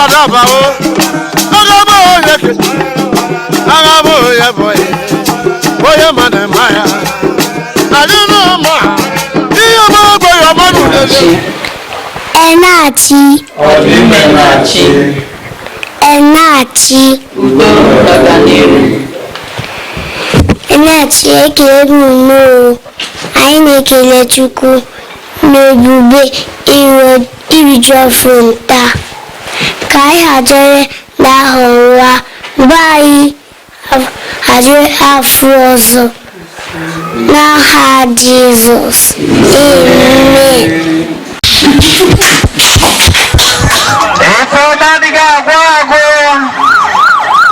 Madabawo, agaba onye ke, agaba onye boye, onye mana maya, adịnụ ma, ihe ma ogbe ya mmanụ lele. Enachi. Ọdịmma na-achị. Enachi. Udo na ọganiru. Enachi, ekele m unu. Anyị na-ekele Chukwu n'ebube iriju afọ nta ka anyị hajere n'ahọ nwa mgbe anyị hajere afọ ọzọ n'aha Jizọs, amen. Ife ọma adịghị agwụ agwụ.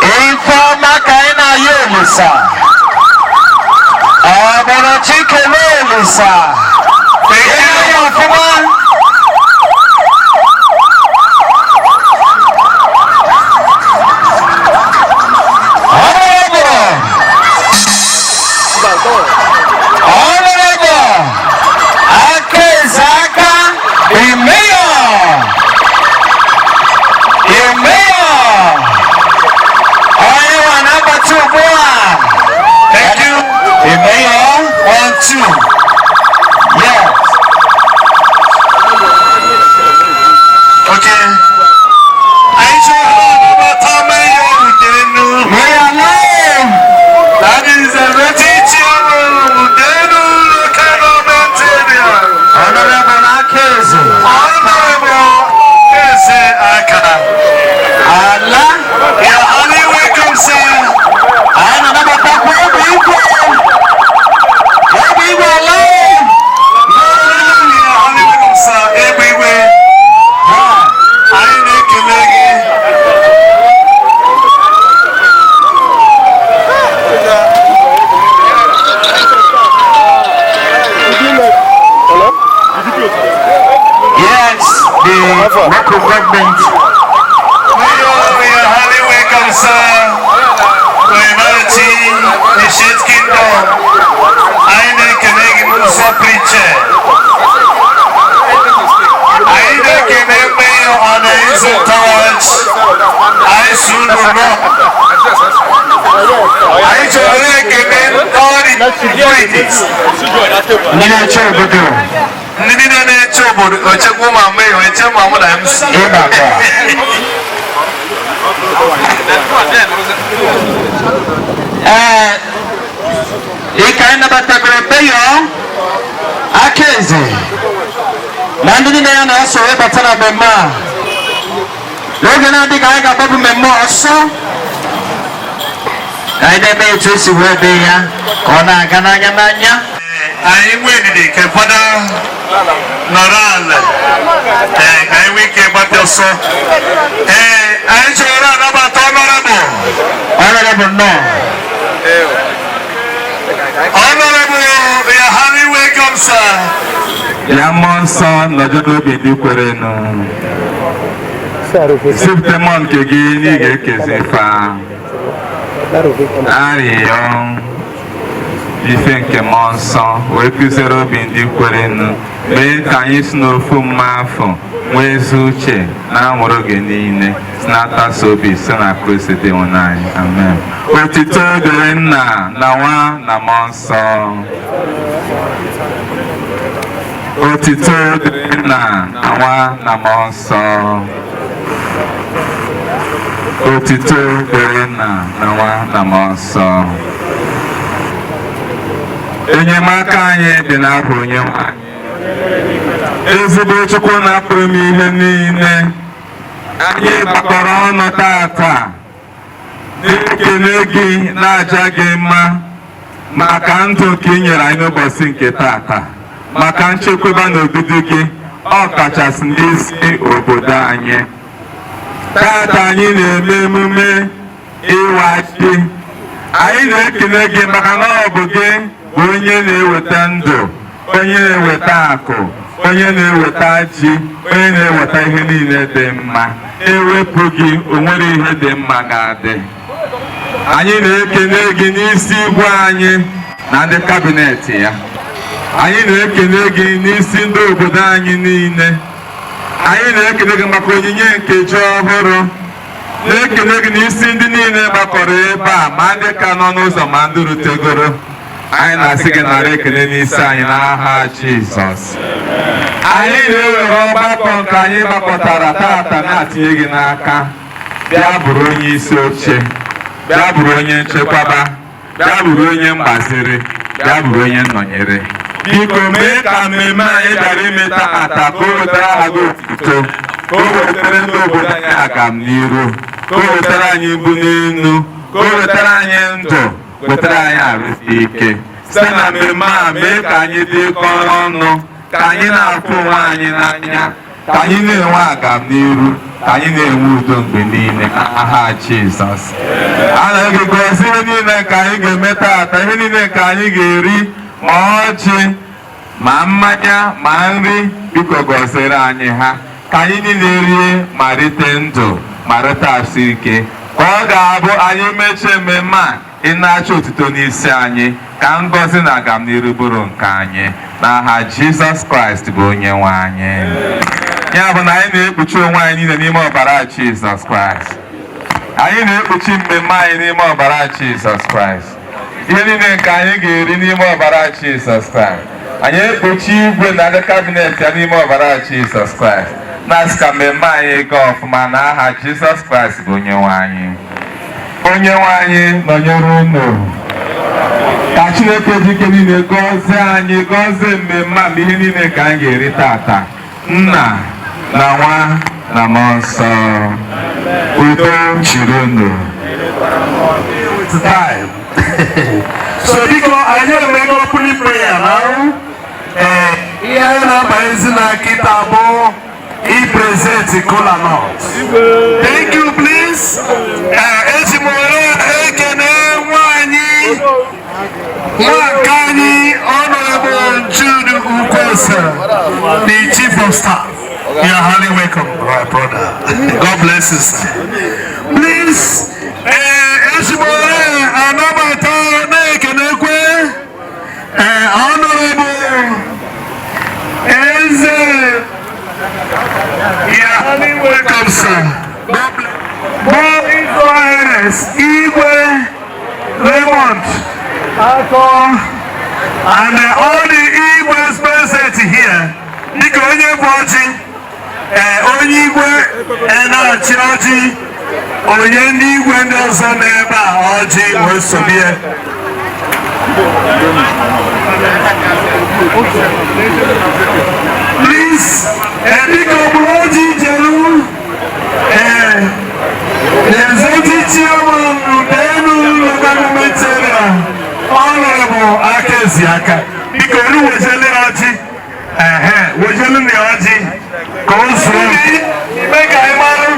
Ife ọma ka anyị na-ayọ Olisa. Ọ bụrụ chi kelee Olisa. Ihe ya ọfụma. Honorable. Honorable. Akezaka, the mayor. The mayor. Onye nwa na-abata ugbu a. Thank you. The mayor. One, two. Yes. Okay. Anyị chọrọ anabata Mayor Udenu. Mayor name. That is the deputy chairman of Udenu Local Government Area. Honorable Akeze. Honorable Eze Aka. Ala. You're highly welcome, sir. Anyị na-anabatakwa egbe igwe. Egbe igwe ala. You're highly welcome, sir. Egbe igwe. Anyị na-ekele gị. Yes, the local government. Mayor, we are highly welcome, sir. To Humanity, the State Kingdom. Anyị na-ekele gị n'ụzọ pụrụ iche. Anyị na-ekele Mayor on the entourage. Anyị si unu nọ. Anyị chọrọ na-ekele all the authorities. Ndị na-eche obodo. Ndị niile na-eche obodo, echekwa ma mayor, eche ma mụ na MC. Ịbakwa. Ee, ike anyị nabatagoro Mayor Akeze na ndị niile ya na-eso ịbata na mmemme a. N'oge na-adịghị anyị ga-agbapụ mmemme ọsọ ka anyị na-eme etu esi wee dee ya ka ọ na-aga n'anya n'anya. Anyị nwee ndidi ka fada nọrọ ala, ee, ka anyị nwee ike gbata ọsọ. Ee, anyị chọrọ anabata Honorable. Honorable nnọọ. Honorable, you are highly welcome, sir. Ya mmụọ nsọ nọjọ n'obi ndị kwerenụ. Sipụta mmụọ nke gị na ị ga-ekezi fa. Arịrịọ ife nke mmụọ nsọ wee kụziere obi ndị kwerenụ, mee ka anyị si n'ofu mma afọ nwee ezi uche na anwụrụ oge niile, si na-atasi obi si na Kristi dị anyị, amen. Otito dịrị Nna na Nwa na Mmụọ Nsọ. Otito dịrị Nna na Nwa na Mmụọ Nsọ. Otito dịrị Nna na Nwa na Mmụọ Nsọ. Enyemaka anyị dị n'afọ onye nwe anyị. Ezigbo Chukwu na-apụrụ m ihe niile, anyị gbakọrọ ọnụ tata na-ekele gị, na-aja gị mma maka ndụ ka ị nyere anyị n'ụbọchị nke tata, maka nchekwaba na odudu gị, ọ kachasị n'isi obodo anyị. Tata anyị na-eme emume ịwa ji. Anyị na-ekele gị maka na ọ bụ gị bụ onye na-eweta ndụ, onye na-eweta akụ, onye na-eweta ji, onye na-eweta ihe niile dị mma. Ewepụ gị, o nwere ihe dị mma ga-adị. Anyị na-ekele gị n'isi igwe anyị na ndị cabinet ya. Anyị na-ekele gị n'isi ndị obodo anyị niile. Anyị na-ekele gị maka onyinye nke ji ọhụrụ, na-ekele gị n'isi ndị niile gbakọrọ ebe a, ma ndị ka nọ n'ụzọ ma ndị rutegoro. Anyị na-asị gị nara ekele n'isi anyị n'aha Jizọs. Anyị na-ewere ọgbakọ nke anyị gbakọtara tata na-atinye gị n'aka. Bịa bụrụ onye isi oche, bịa bụrụ onye nchekwaba, bịa bụrụ onye mgbaziri, bịa bụrụ onye nnọnyere. Biko mee ka mmemme anyị bịara ime tata ka o wetara aha gị otuto, ka o wetara ndị obodo anyị agamniru, ka o wetara anyị ibu n'elu, ka o wetara anyị ndụ, wetara anyị arụsi ike. Site na mmemme a, mee ka anyị dịkọọ ọnụ, ka anyị na-afụ onwe anyị n'anya, ka anyị na-enwe agamniru, ka anyị na-enwe udo mgbe niile, aha Jizọs. Anaghị gọzie ihe niile nke anyị ga-eme tata, ihe niile nke anyị ga-eri, ma ọjị, ma mmanya, ma nri. Biko gọziere anyị ha, ka anyị niile rie ma rite ndụ ma rite ahụ ike, ka ọ ga-abụ anyị mechie mmemme a, ị na-achọ otuto n'isi anyị, ka ngọzi na agamniru bụrụ nke anyị, n'aha Jizọs Kraịst bụ onye nwe anyị. Ya bụ na anyị na-ekpuchi onwe anyị niile n'ime ọbara Jizọs Kraịst. Anyị na-ekpuchi mmemme anyị n'ime ọbara Jizọs Kraịst, ihe niile nke anyị ga-eri n'ime ọbara Jizọs Kraịst. Anyị ekpuchi igwe na ndị cabinet ya n'ime ọbara Jizọs Kraịst, na-asị ka mmemme anyị gaa ọfụma, n'aha Jizọs Kraịst bụ onye nwe anyị. Onye nwe anyị nọnyere unu. Ka Chineke ji ike niile gọzie anyị, gọzie mmemme a na ihe niile nke anyị ga-eri tata, Nna na Nwa na Mmụọ Nsọ. Udo chiri unu. Time. So biko, anyị emego opening prayer now. Ee, ihe anyị na-abanyezi na kịta bụ i-present kola nut. Thank you, please. Ee, eji m ohere ekene nwanyị nwaka anyị, Honorable Jude Ukwese, the Chief of Staff. You are highly welcome, my brother. God bless you, sir. Please, ee, eji m ohere anabata na-ekenekwe ee Honorable Eze. You are highly welcome, sir. God bless. Bụ His Igwe Raymond Akọ and all the Igwes present here. Dịka onye bụ ọjị, ee, onye igwe na-achị ọjị, onye ndị igwe ndị ọzọ n'ebe a ọjị wee sobie. Please, biko bụrụ ọjị jelu the executive chairman, Udenu Local Government Area, Honorable Akeziaka. Biko olu wejele ọjị, ehe, wejele na ọjị ka o zuo ime ka anyị marụ.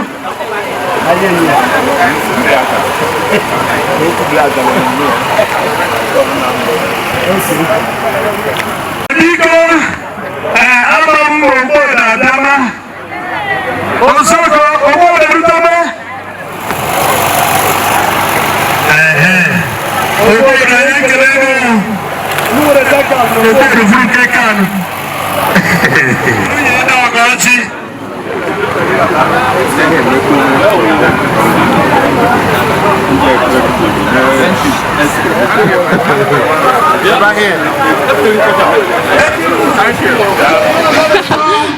Biko, ee, ama m ogbo na adama osoko ogbo na-erutama. Ehe, ogbo na ya ekele gị. Ogbo rufuru nke kanụ nwunye ndị ọgọchi.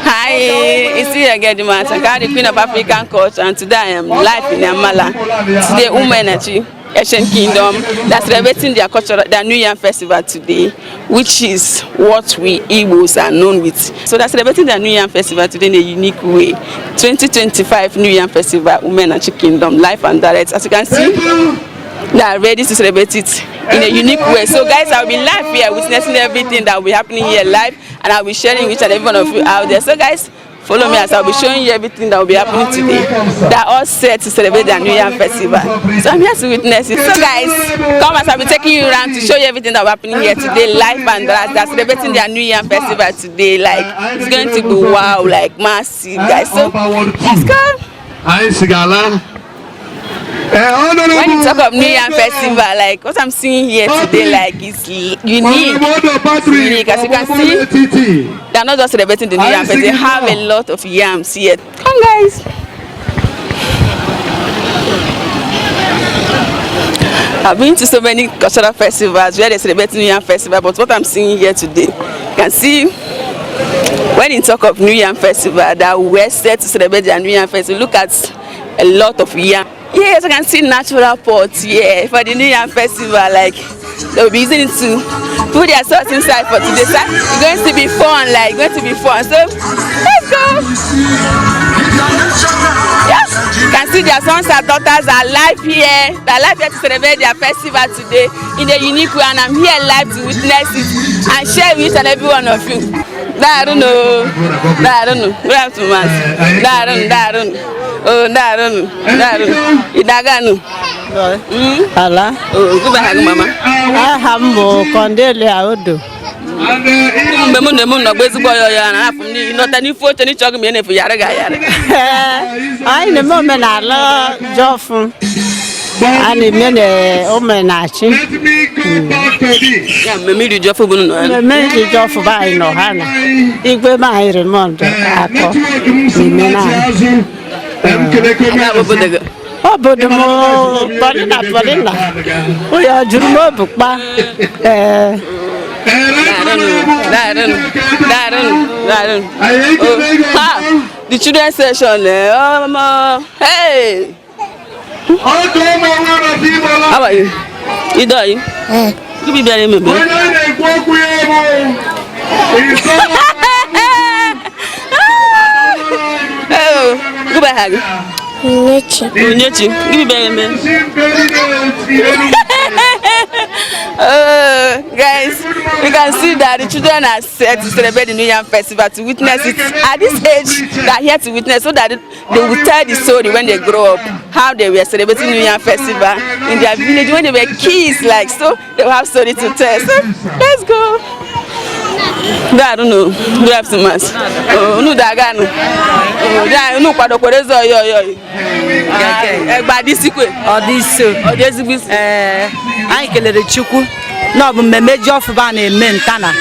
Hi, it's here again, the the Queen of African Culture, and today I am live in Amala. Today, Umunneachi, Ancient Kingdom, that's celebrating their cultural, their New Year festival today, which is what we Igbos are known with. So they're celebrating their New Year festival today in a unique way. 2025 New Year Festival, Umunneachi Kingdom, live and direct. As you can see, they are ready to celebrate it in a unique way. So guys, I'll be live here witnessing everything that will be happening here live, and I'll be sharing with each and every one of you out there. So guys, follow me as I'll be showing you everything that will be happening today. They are all set to celebrate their New Year festival. So I'm here to witness it. So guys, come as I'll be taking you around to show you everything that will be happening here today, live and direct. They're celebrating their New Year festival today. Like, it's going to be wow, like massive, guys. So let's go. Anyị sigala. When you talk of New Yam Festival, like what I'm seeing here today, like it's unique. It's unique. As you can see, they're not just celebrating the New Yam Festival, they have a lot of yams here. Come guys. I've been to so many cultural festivals where they celebrate New Yam Festival, but what I'm seeing here today, you can see when you talk of New Yam Festival, that we're set to celebrate their New Yam Festival. Look at a lot of yam. Yes, I can see natural pots here for the New Yam Festival. Like they'll be using it to put their sauce inside for today. So it's going to be fun, like going to be fun. So let's go. Yes, you can see their sons and daughters are live here. They're live here to celebrate their festival today in a unique way, and I'm here live to witness it and share with each and every one of you. Daarụ, daarụ, good afternoon. Daarụ, daarụ, oh, daarụ, daarụ. Ịdaganụ. Ala. Oh, go back, mama. Aha m bụ Cornelia Odo. Mgbe mụ na emu nọgba ezigbo ọyọ ya na afọ m nọta n'ife oche n'ịchọ gị ma ị na-efu yara ga ayara. Ee, anyị na-eme omenala Jọfụ. A na-eme na omenachi. Ya mmemme iri ji ọfụ bụ nọ ya. Mmemme iri ji ọfụ bụ anyị nọ ha na igwe be anyị Raymond Akọ na-eme na anyị. Ya bụ obodo gị. Obodo m Polina Polina. Ụyọ juru m obi kpa. Ee. Daarụ, daarụ, daarụ, daarụ. Oh, ha! The children session, eh? Hey! How are you? You doing? You be very mebe. Oh, go back hug. Nnechi. Onyechi, you be very mebe. Guys, you can see that the children are set to celebrate the New Yam Festival, to witness it. At this age, they are here to witness so that they will tell the story when they grow up, how they were celebrating New Yam Festival in their village when they were kids, like, so they will have story to tell. So let's go. I don't know. Good afternoon. Oh, unu daganu. Oh, da unu kwadokwere eze oyo oyo. Egba disikwe. Ọ dị iso. Ọ dị ezigbo isi. Ee, anyị kelere Chukwu na ọ bụ mmemme ji ọfụba na-eme ntana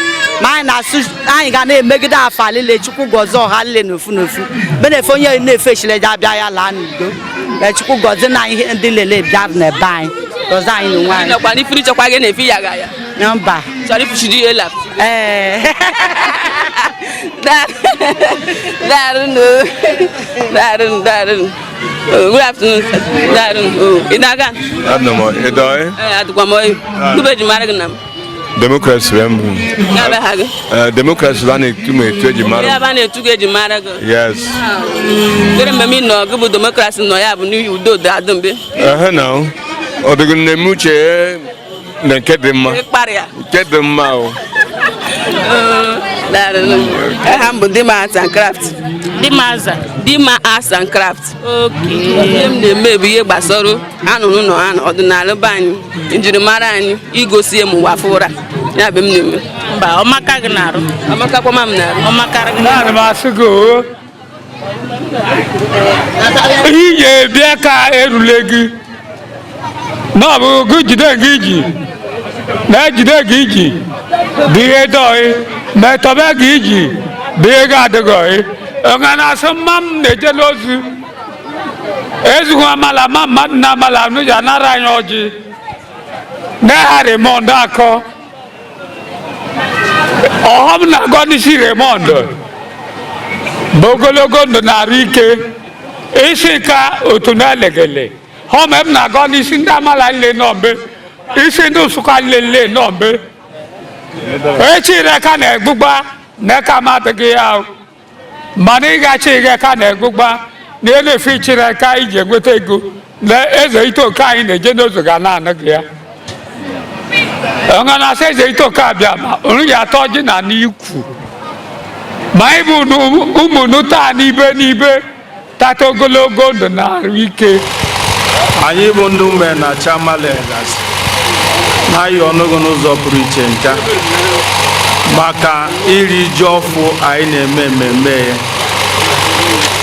ma anyị na-asụ anyị ga na-emegide afa lile Chukwu gọzie ọha lile n'ofu n'ofu be na-efe onye na-efe echile ja abịa ya laa n'udo. Ee, Chukwu gọzie na ihe ndị lele bịara n'ebe anyị, gọzie anyị n'onwe anyị. Nọkwa n'ifuru chọkwa gị na-efe ya ga ya. Na mba. Chọrọ ifuchidi ela. Ee. Daarụ no. Daarụ, daarụ. Oh, good afternoon. Daarụ. Oh, ị na-aga? Adị m ịdọị. Ee, adịkwa m oyi. Kube ji mara gị na m. Democracy bụ mbụ. Ya bụ ha gị. Democracy bụ a na-etu m etu eji mara Ya m. bụ a na-etu gị eji mara gị. Yes. Kere mmemme ị nọ gị bụ democracy nọ ya bụ n'ihi udo dị adị mbe. Ehe na ọ dịghị nne m uche na nke dị mma. Ịkparị ya. Nke dị mma o. Daarụ. Aha m bụ Dima Arts and Craft. Dima Aza. Dima Arts and Craft. Okay. Ihe m na-eme bụ ihe gbasara anụnụ nọ anụ ọdịnala be anyị, njirimara anyị, igosi m ụwa fụra. Ya bụ m na-eme. Mba, ọmaka gị na-arụ. Ọmaka kwa m na-arụ. Ọmakara gị na-arụ. Ana m asị gị o. Ihe bịa ka erule gị. Na ọ bụ gị jide gị iji. Na ejide gị iji. Bụ ihe dọị. Ma etọbe gị iji. Bụ ihe gị adịghị. Nga na-asị mma m na-eje n'ozu. Ezughi amala ma mmadụ na amala n'ụjọ anara anyị ọjị. Na-eha Raymond Akọ. Ọghọm na-agọ n'isi Raymond bụ ogologo ndụ na-arụ ike isi ka otu na-elegele họm m na-agọ n'isi ndị amala nle nọmbe isi ndị Nsụka nle nọmbe echire ka na-egbugba na ka m adịghị ya mana ịgachi ịga ka na-egbugba na elefe ichire ka iji enweta ego na eze ite oke anyị na-eje n'ozu ga na-anụ gị ya nga na-asị eze ite oke abịa ma unu ya atọ ji na n'ikwu ma anyị bụ ụmụnụ taa n'ibe n'ibe tata ogologo ndụ na arụ ike. Anyị bụ ndị ume na Chamalegas na-ayọ ọnụgụ n'ụzọ pụrụ iche nka maka iri ji ọfụ anyị na-eme mmemme ya.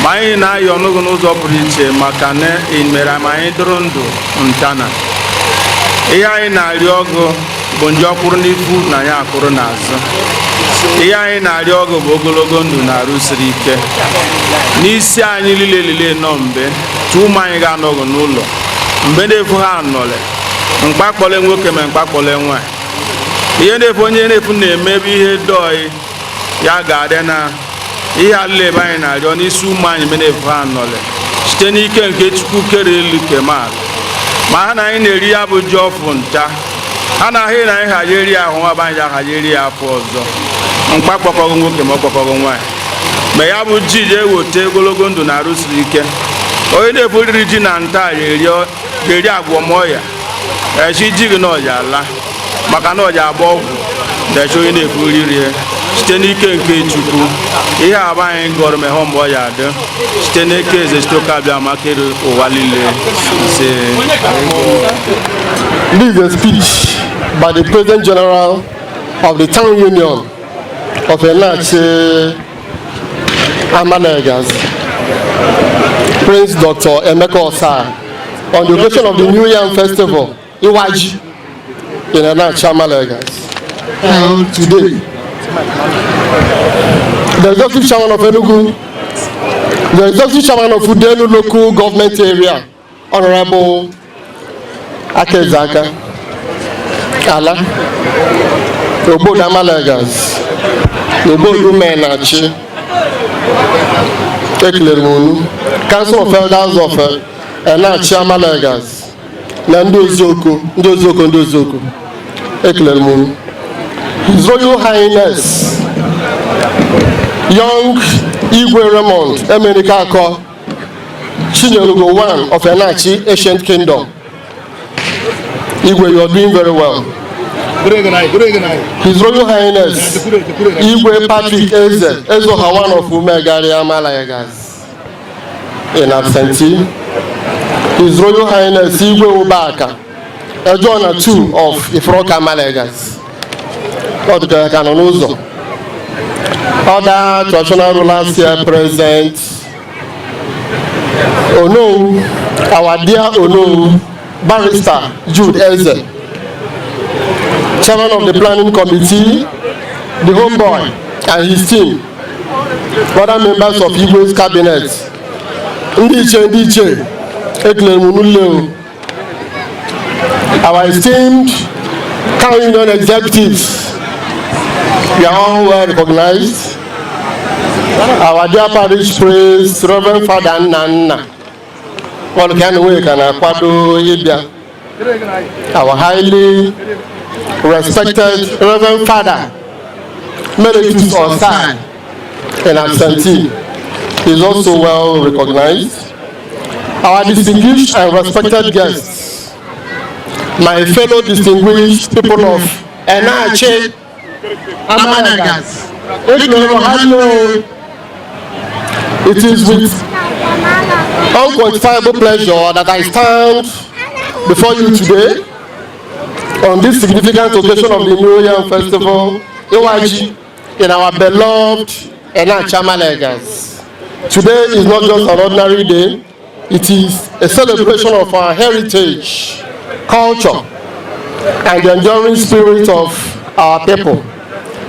Ma anyị na-ayọ ọnụgụ n'ụzọ pụrụ iche maka na ị mere ma anyị dụrụ ndụ ntana. Ihe anyị na-arịọ ọgụ bụ njọ kwụrụ n'ifu na ya akwụrụ n'azụ. Ihe anyị na-arịọ ọgụ bụ ogologo ndụ na arụ siri ike n'isi anyị niile niile nọ mgbe tu ụmụ anyị ga-anọghị n'ụlọ mgbe na-efu ha anọle mkpa kpọle nwoke ma mkpa kpọle nwaanyị. Ihe na-efu onye na-efu na-eme ebe ihe dọị ya ga-adị na ihe alụla ebe anyị na-arịọ n'isi ụmụ anyị mgbe na-efu ha anọle site n'ike nke Chukwu kere elu kema ma ha na anyị na-eri ya bụ ji ọfụ nta ha na ahụ na anyị hazi eri ahụ nwa bụ anyị ahazi eri ya afọ ọzọ mkpa kpọkọghị nwoke ma ọ kpọkọghị nwaanyị ma ya bụ ji ga-eweta ogologo ndụ na arụ siri ike. Onye na-efu riri ji na nta ga-eri agwọmọya echi ji gị na ọja ala maka na ọja agba ọgwụ na-eche onye na-efu riri ya site n'ike nke Chukwu. Ihe aba anyị gọrọ mehọ mgbe ọ ya adị site n'ike eze site oke abịa maka ụwa niile ise. This is a speech by the President General of the Town Union of Enache Amalegas, Prince Dr. Emeka Osai, on the occasion of the New Yam Festival, Iwaji, in Enache Amalegas, held today. The Executive Chairman of Enugu, the Executive Chairman of Udenu Local Government Area, Honorable Akezaka Ala, Obodo Amalegas, Obodo Umenachi, ekelere m unu, Council of Elders of Enachi Amalegas, na ndị ozioko, ndị ozioko, ndị ozioko, ekelere m unu. His Royal Highness, Young Igwe Raymond Emerika Ako, Chinyelugo I of Enachi Ancient Kingdom. Igwe, you are doing very well. His Royal Highness, Igwe Patrick Eze, Ezoha I of Umegari Amalayagas, in absentee. His Royal Highness, Igwe Ubaka, Ejona II of Ifroka Amalayagas. Other traditional rulers here present, Ono, our dear Ono, Barrister Jude Eze, Chairman of the Planning Committee, the homeboy and his team, other members of Igwe's cabinet, ndị iche ndị iche, ekelere m unu o. Our esteemed town union executives, you are all well recognized. Our dear parish priest, Reverend Father Nna Ọlụka na-akwado ịbịa. Our highly respected Reverend Father Meritus Osai in absentee is also well recognized. Our distinguished and respected guests, my fellow distinguished people of Enache Amanagas, hello. It is with unquantifiable pleasure that I stand before you today on this significant occasion of the New Yam Festival, Iwaji, in our beloved Enache Amalegas. Today is not just an ordinary day, it is a celebration of our heritage, culture, and the enduring spirit of our people.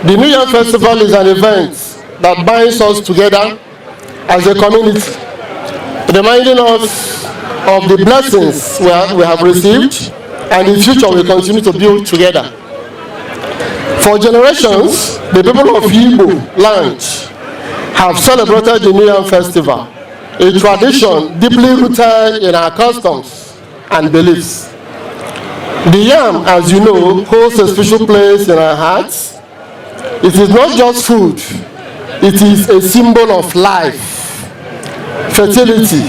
The New Yam Festival is an event that binds us together as a community, reminding us of the blessings we have received and the future we continue to build together. For generations, the people of Igbo land have celebrated the New Yam Festival, a tradition deeply rooted in our customs and beliefs. The yam, as you know, holds a special place in our hearts. It is not just food, it is a symbol of life, fertility,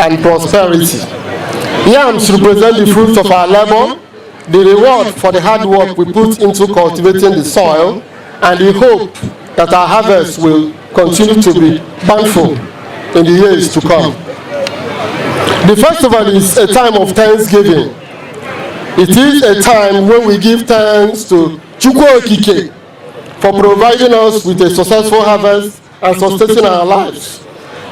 and prosperity. Yams represent the fruits of our labor, the reward for the hard work we put into cultivating the soil, and the hope that our harvest will continue to be bountiful in the years to come. The festival is a time of thanksgiving. It is a time when we give thanks to Chukwu Okike for providing us with a successful harvest and sustaining our lives.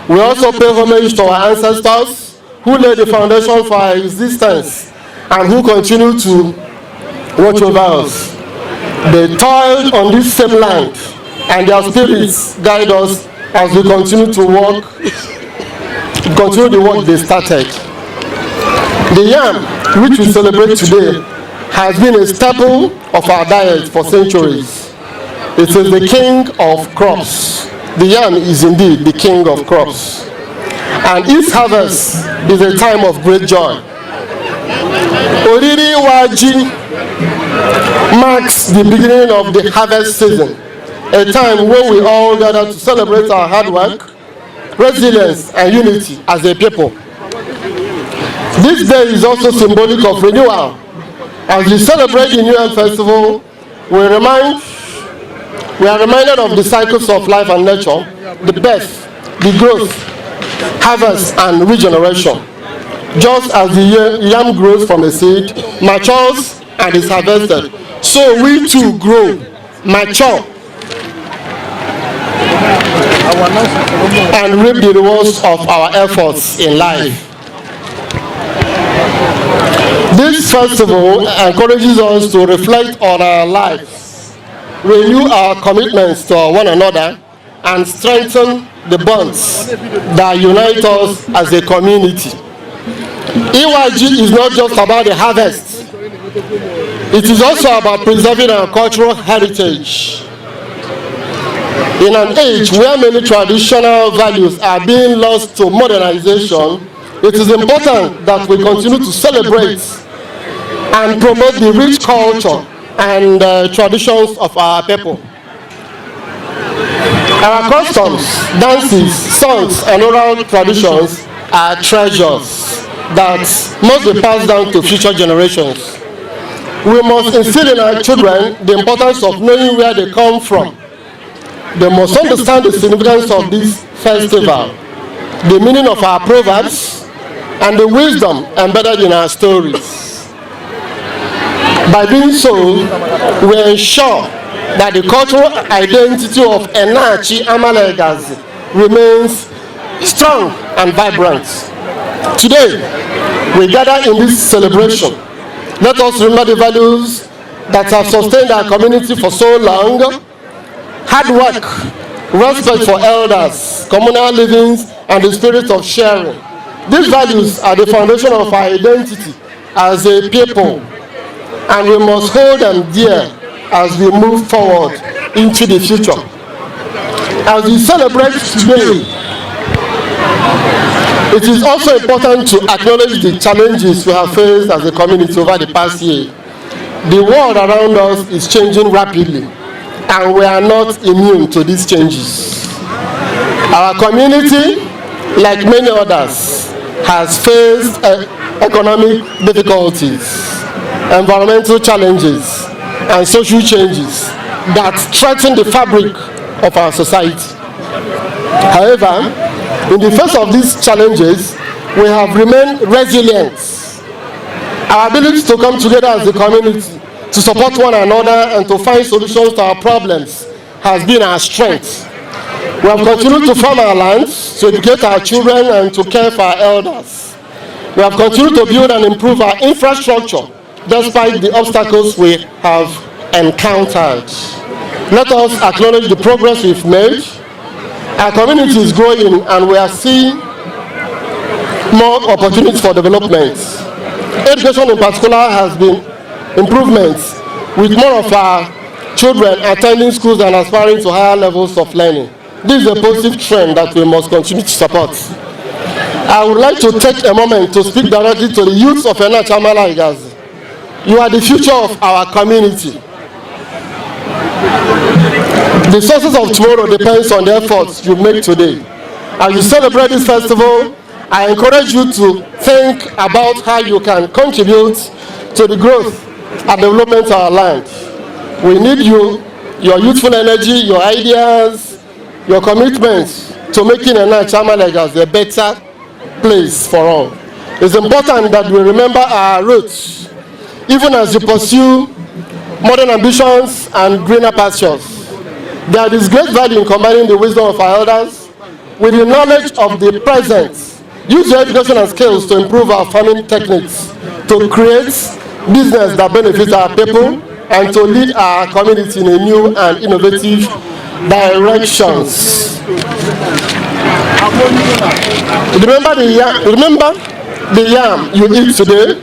We also pay homage to our ancestors who laid the foundation for our existence and who continue to watch over us. They toiled on this same land, and their spirits guide us as we continue to work, continue the work they started. The yam, which we celebrate today, has been a staple of our diet for centuries. It is the king of crops. The yam is indeed the king of crops. And its harvest is a time of great joy. Oriri Iwa Ji marks the beginning of the harvest season, a time when we all gather to celebrate our hard work, resilience, and unity as a people. This day is also symbolic of renewal. As we celebrate the New Yam Festival, we are reminded of the cycles of life and nature, the birth, the growth, harvest, and regeneration. Just as the yam grows from a seed, matures, and is harvested, so we too grow, mature, and reap the rewards of our efforts in life. This festival encourages us to reflect on our lives, renew our commitments to one another, and strengthen the bonds that unite us as a community. Iwa Ji is not just about the harvest, it is also about preserving our cultural heritage. In an age where many traditional values are being lost to modernization, it is important that we continue to celebrate and promote the rich culture and traditions of our people. Our customs, dances, songs, and oral traditions are treasures that must be passed down to future generations. We must instill in our children the importance of knowing where they come from. They must understand the significance of this festival, the meaning of our proverbs, and the wisdom embedded in our stories. By doing so, we ensure that the cultural identity of Enachi Amala Egazi remains strong and vibrant. Today, we gather in this celebration. Let us remember the values that have sustained our community for so long: hard work, respect for elders, communal livings, and the spirit of sharing. These values are the foundation of our identity as a people, and we must hold them dear as we move forward into the future. As we celebrate today, it is also important to acknowledge the challenges we have faced as a community over the past year. The world around us is changing rapidly, and we are not immune to these changes. Our community, like many others, has faced economic difficulties, environmental challenges, and social changes that threaten the fabric of our society. However, in the face of these challenges, we have remained resilient. Our ability to come together as a community, to support one another, and to find solutions to our problems has been our strength. We have continued to farm our lands, to educate our children, and to care for our elders. We have continued to build and improve our infrastructure despite the obstacles we have encountered. Let us acknowledge the progress we've made. Our community is growing, and we are seeing more opportunities for development. Education in particular has been improvements, with more of our children attending schools and aspiring to higher levels of learning. This is a positive trend that we must continue to support. I would like to take a moment to speak directly to the youths of Enachi Amala Igazi. You are the future of our community. The success of tomorrow depends on the efforts you make today. As you celebrate this festival, I encourage you to think about how you can contribute to the growth and development of our land. We need you, your youthful energy, your ideas, your commitment to making Enachi Amala Igazi a better place for all. It's important that we remember our roots, even as you pursue modern ambitions and greener pastures. There is great value in combining the wisdom of our elders with the knowledge of the present. Use your education and skills to improve our farming techniques, to create business that benefits our people, and to lead our community in a new and innovative directions. Remember the yam you eat today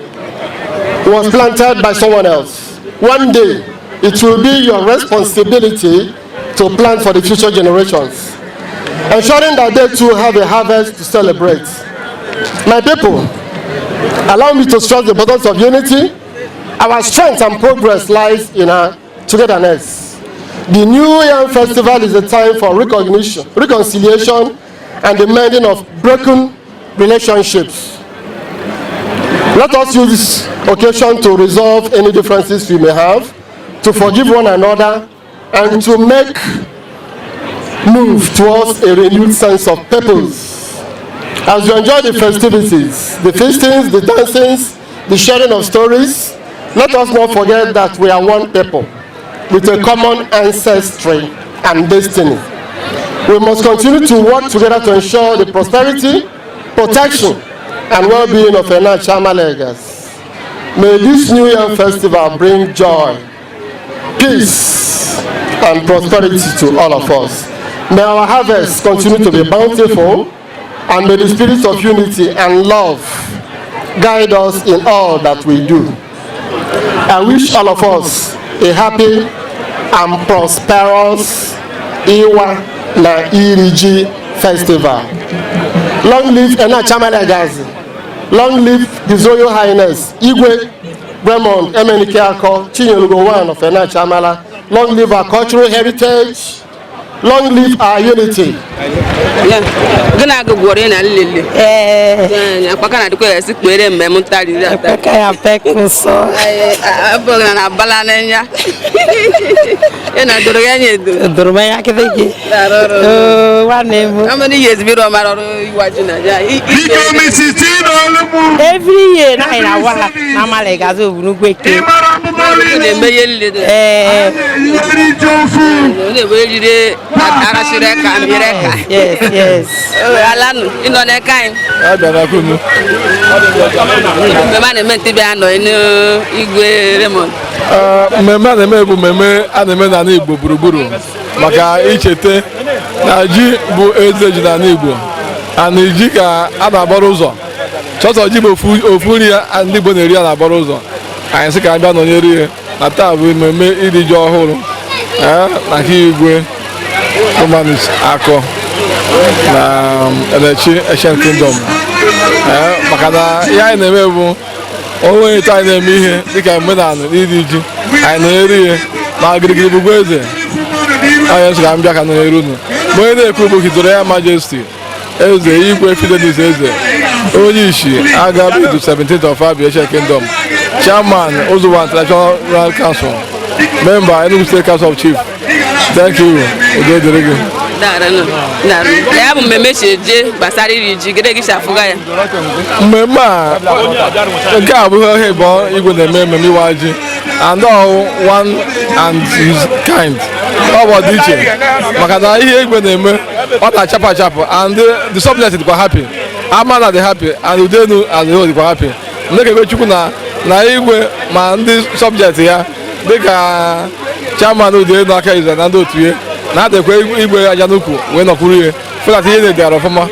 was planted by someone else. One day, it will be your responsibility to plant for the future generations, ensuring that they too have a harvest to celebrate. My people, allow me to stress the importance of unity. Our strength and progress lies in our togetherness. The New Yam Festival is a time for recognition, reconciliation, and the mending of broken relationships. Let us use this occasion to resolve any differences we may have, to forgive one another, and to make move towards a renewed sense of purpose. As you enjoy the festivities, the feastings, the dancings, the sharing of stories, let us not forget that we are one people with a common ancestry and destiny. We must continue to work together to ensure the prosperity, protection, and well-being of Enachi Amala. May this New Yam Festival bring joy, peace, and prosperity to all of us. May our harvest continue to be bountiful, and may the spirit of unity and love guide us in all that we do. I wish all of us a happy and prosperous Iwa na Iriji Festival. Long live Enachi Amala. Long live His Royal Highness Igwe Raymond Emenike Ako Chinyelugo one of Enachi Amala. Long live our cultural heritage. Long live our unity. Gị na-agụ gwọrọ na nlele. Akpaka na dịkwa esi kpere mmemme ntari. Ekpeka ya pekuso. Abụghị na abala n'enya. Ị na-adọrọ ya nye edo. Doro m ya kịtị gị. Oh, nwanne m. How many years biro mara ọrụ iwa ji na ya? Every year na anyị na-awa ha na Amala Igazi Ogbunugwu Eke. Na-eme ihe nlele. Ee. Ọ na-ewe eriri arasịrị eka mmiri eka. Yes. Alanụ ịnọ n'eka anyị. Mmemme a na-eme ntịbịa anọ n'igwe Raymond. Mmemme a na-eme bụ mmemme a na-eme n'ala Igbo gburugburu maka ichete na ji bụ eze ji n'ala Igbo, ana ji ka a na-agbara ụzọ chọtọ. Ji bụ ofu nri ya ndị Igbo na-eri, a na-agbara ụzọ. Anyị sị ka anyị bịa nọnyere ihe na taa bụ mmemme iri ji ọhụrụ na nke Igwe Romanus Akọ na Enechi Ancient Kingdom, maka na ihe anyị na-eme bụ onwe etu anyị na-eme ihe dịka omenala iri ji. Anyị na-eri ihe na girigiri bụgwa eze anyị sị ka m bịa ka nọnyere unu. Ma onye na-ekwu bụ His Royal Majesty Eze Igwe Fidelis Eze, onye isi Agabidu 17th of Abia Ancient Kingdom, Chairman Uzuwa International Council, member Enugu State Council of Chief. Thank you. Udo dịrị gị. Ya bụ mmemme si eje gbasara iri ji gịnị gị si afụga ya? Mmemme a, nke a bụ ihe ịbụ igwe na-eme mmemme iwa ji and all one and his kind. Ọ bụ ọdịiche maka na ihe igwe na-eme ọ na-achapụ achapụ, and the subject dịkwa happy, Amala dị happy, and Udenu and the whole dịkwa happy. Ndekekwe Chukwu na igwe ma ndị subject ya dịka chairman Udenu aka ize na ndị otu ya na-adịkwa igwe aja n'ukwu wee nọkwuru ihe fụlata ihe na-edegara ọfụma.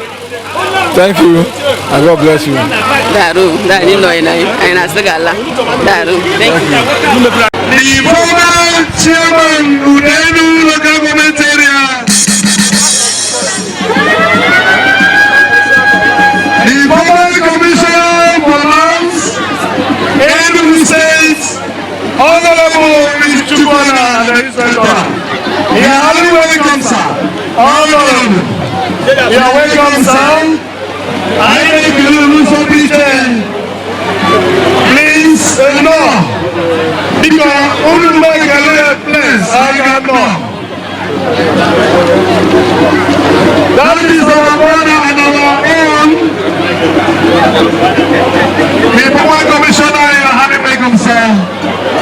Thank you and God bless you. Daru, daru, ịnọ anyị na-asị gị ala. Daru, thank you. The former chairman, Udenu Local Government Area. The former commissioner for lands, Enugu State, Honorable Mr. Chukwana Inspector. You are highly welcome, sir. Honorable. You are welcome, sir. I thank you for Please, no. Because unu mekele, please, I cannot. That is our brother and our own. The former commissioner, you are highly welcome, sir.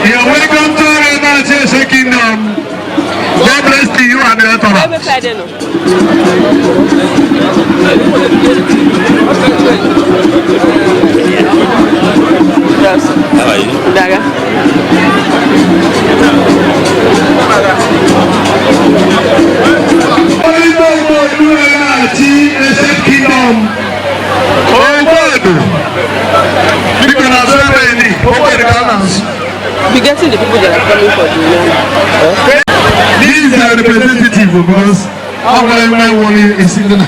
You are welcome to the United Kingdom. God bless you and the author. Igbo because ọ gwara eme wọrọ esi ndị na.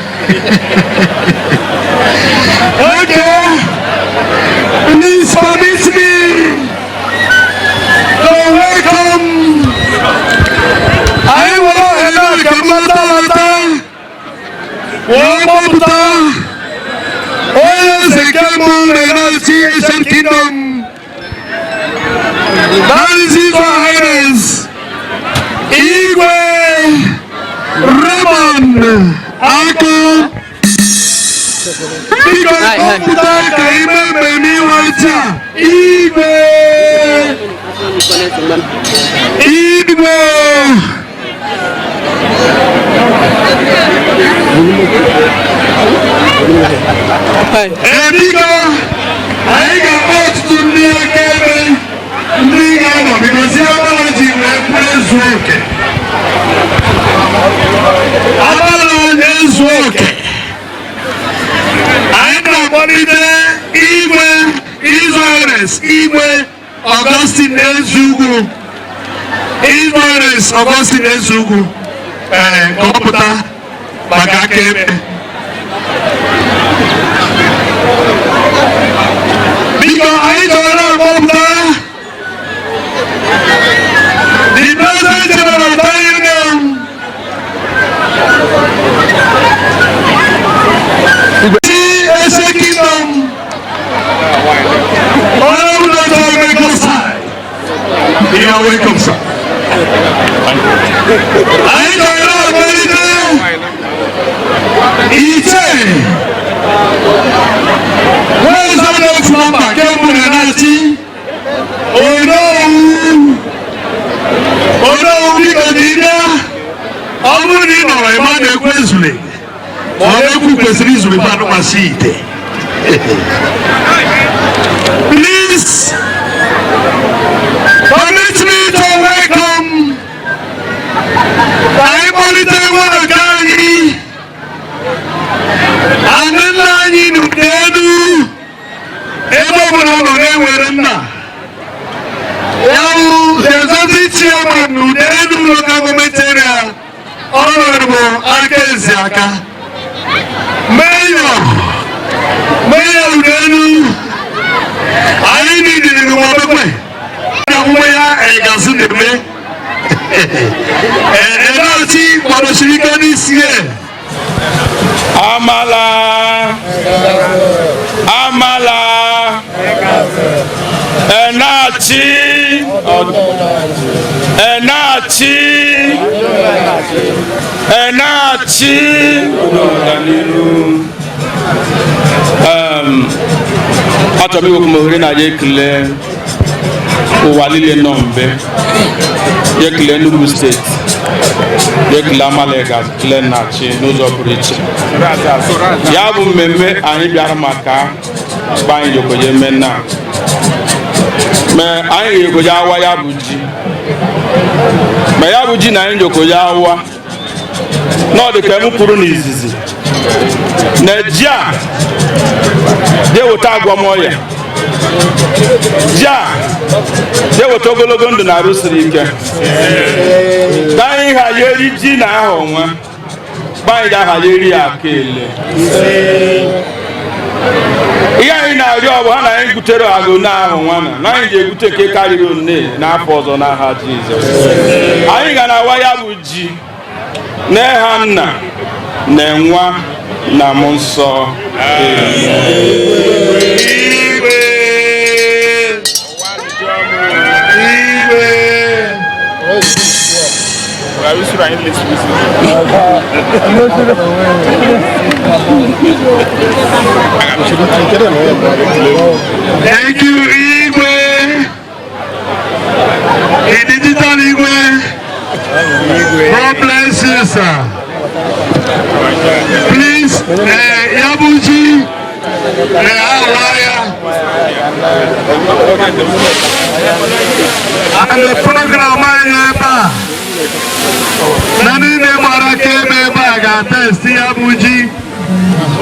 Okay, please permit me to welcome. Anyị nwere ohere a ka mmadụ alata wee kpọpụta onye eze nke mbụ na-eti Ancient Kingdom. That is His Highness Igwe Raymond Aku. Biko kpọpụta ka ime mmemme iwe taa. Igwe! Igwe! Ee, biko, anyị ga-akpọ ọtụtụ ndị akaebe ndị ga-anọ because ihe ọbụla ji wee kwuo ezu oke. Ọbụla na-ezu oke. Anyị na-akpọlite Igwe His Igwe Augustine Ezugwu. His Augustine Ezugwu, ee, ka ọ pụta maka akaebe. Biko, anyị chọrọ akpọpụta the President General of the Union. Ese Kingdom. Honorable Dr. Emeka Sai. You are welcome, sir. Anyị chọrọ akpọlite Iche. Where is that number? Kemgbe na na-achị. Onowu. Onowu, biko na ịbịa. Ọ bụrụ na ị nọrọ ịma na-ekwu ezule. Ma ọ na-ekwu kwesịrị izule anụmasị ite. Please permit me to welcome anyị kpọlite nwa nke anyị anụ nna anyị n'elu ebe ọbụla ọ nọ na-ewere nna ya bụ the executive chairman n'Udenu Local Government Area, Honorable Akezi Aka, Mayor Udenu. Anyị niile n'ụwa ọmụmụ ya egasị na-eme Enachi kwadosiri ike n'isi ya. Amala, Amala, Enachi, Enachi, Enachi. Achọrọ m iwepụ m ohere na ya ekele ụwa niile nọ mbe ya, ekele Enugu Steeti ya, ekele Amala, ekele Nnachi n'ụzọ pụrụ iche. Ya bụ mmemme anyị bịara maka mgbe anyị jokoje eme na ma anyị ga-ekoje awa ya bụ ji, ma ya bụ ji na anyị jokoje awa n'ọ dị ka m kwuru n'izizi na ji a ga-eweta agwọmọya, ji a ga-eweta ogologo ndụ na arụ siri ike, ka anyị ghara eri ji na aha onwe mgbe anyị ga-aghara eri ya aka ele. Ihe anyị na-arịọ ọ bụ ha na anyị butere agụ na ahụ nwa na anyị ga-ebute nke karịrị one n'afọ ọzọ n'aha Jizọs. Anyị ga na-awa ya bụ ji n'eha nna na nwa na mmụọ nsọ. Igwe! Igwe! Thank you, Igwe. The digital Igwe. God bless you, sir. Please, Yabuji, Awaya. And the program anyị ebe a na niile gbara akaebe ebe a ga-atesti ya bụ ji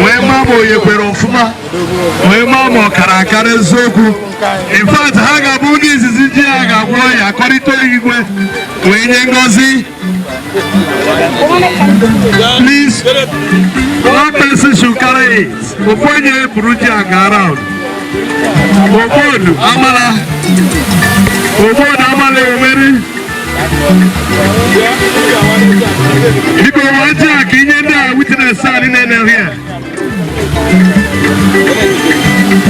wee maa ma onye kwere ọfụma, wee maa ma ọ kara akara eziokwu. In fact, ha ga-abụ ndị izizi ji a ga-agwọ ya akọrịta igwe wee nye ngọzi. Please, one person should carry it. Ofu onye buru ji aga around. Obodo Amala. Obodo Amala Omeri. Biko wee ji a ka inye ndị a witness a niile nọ here.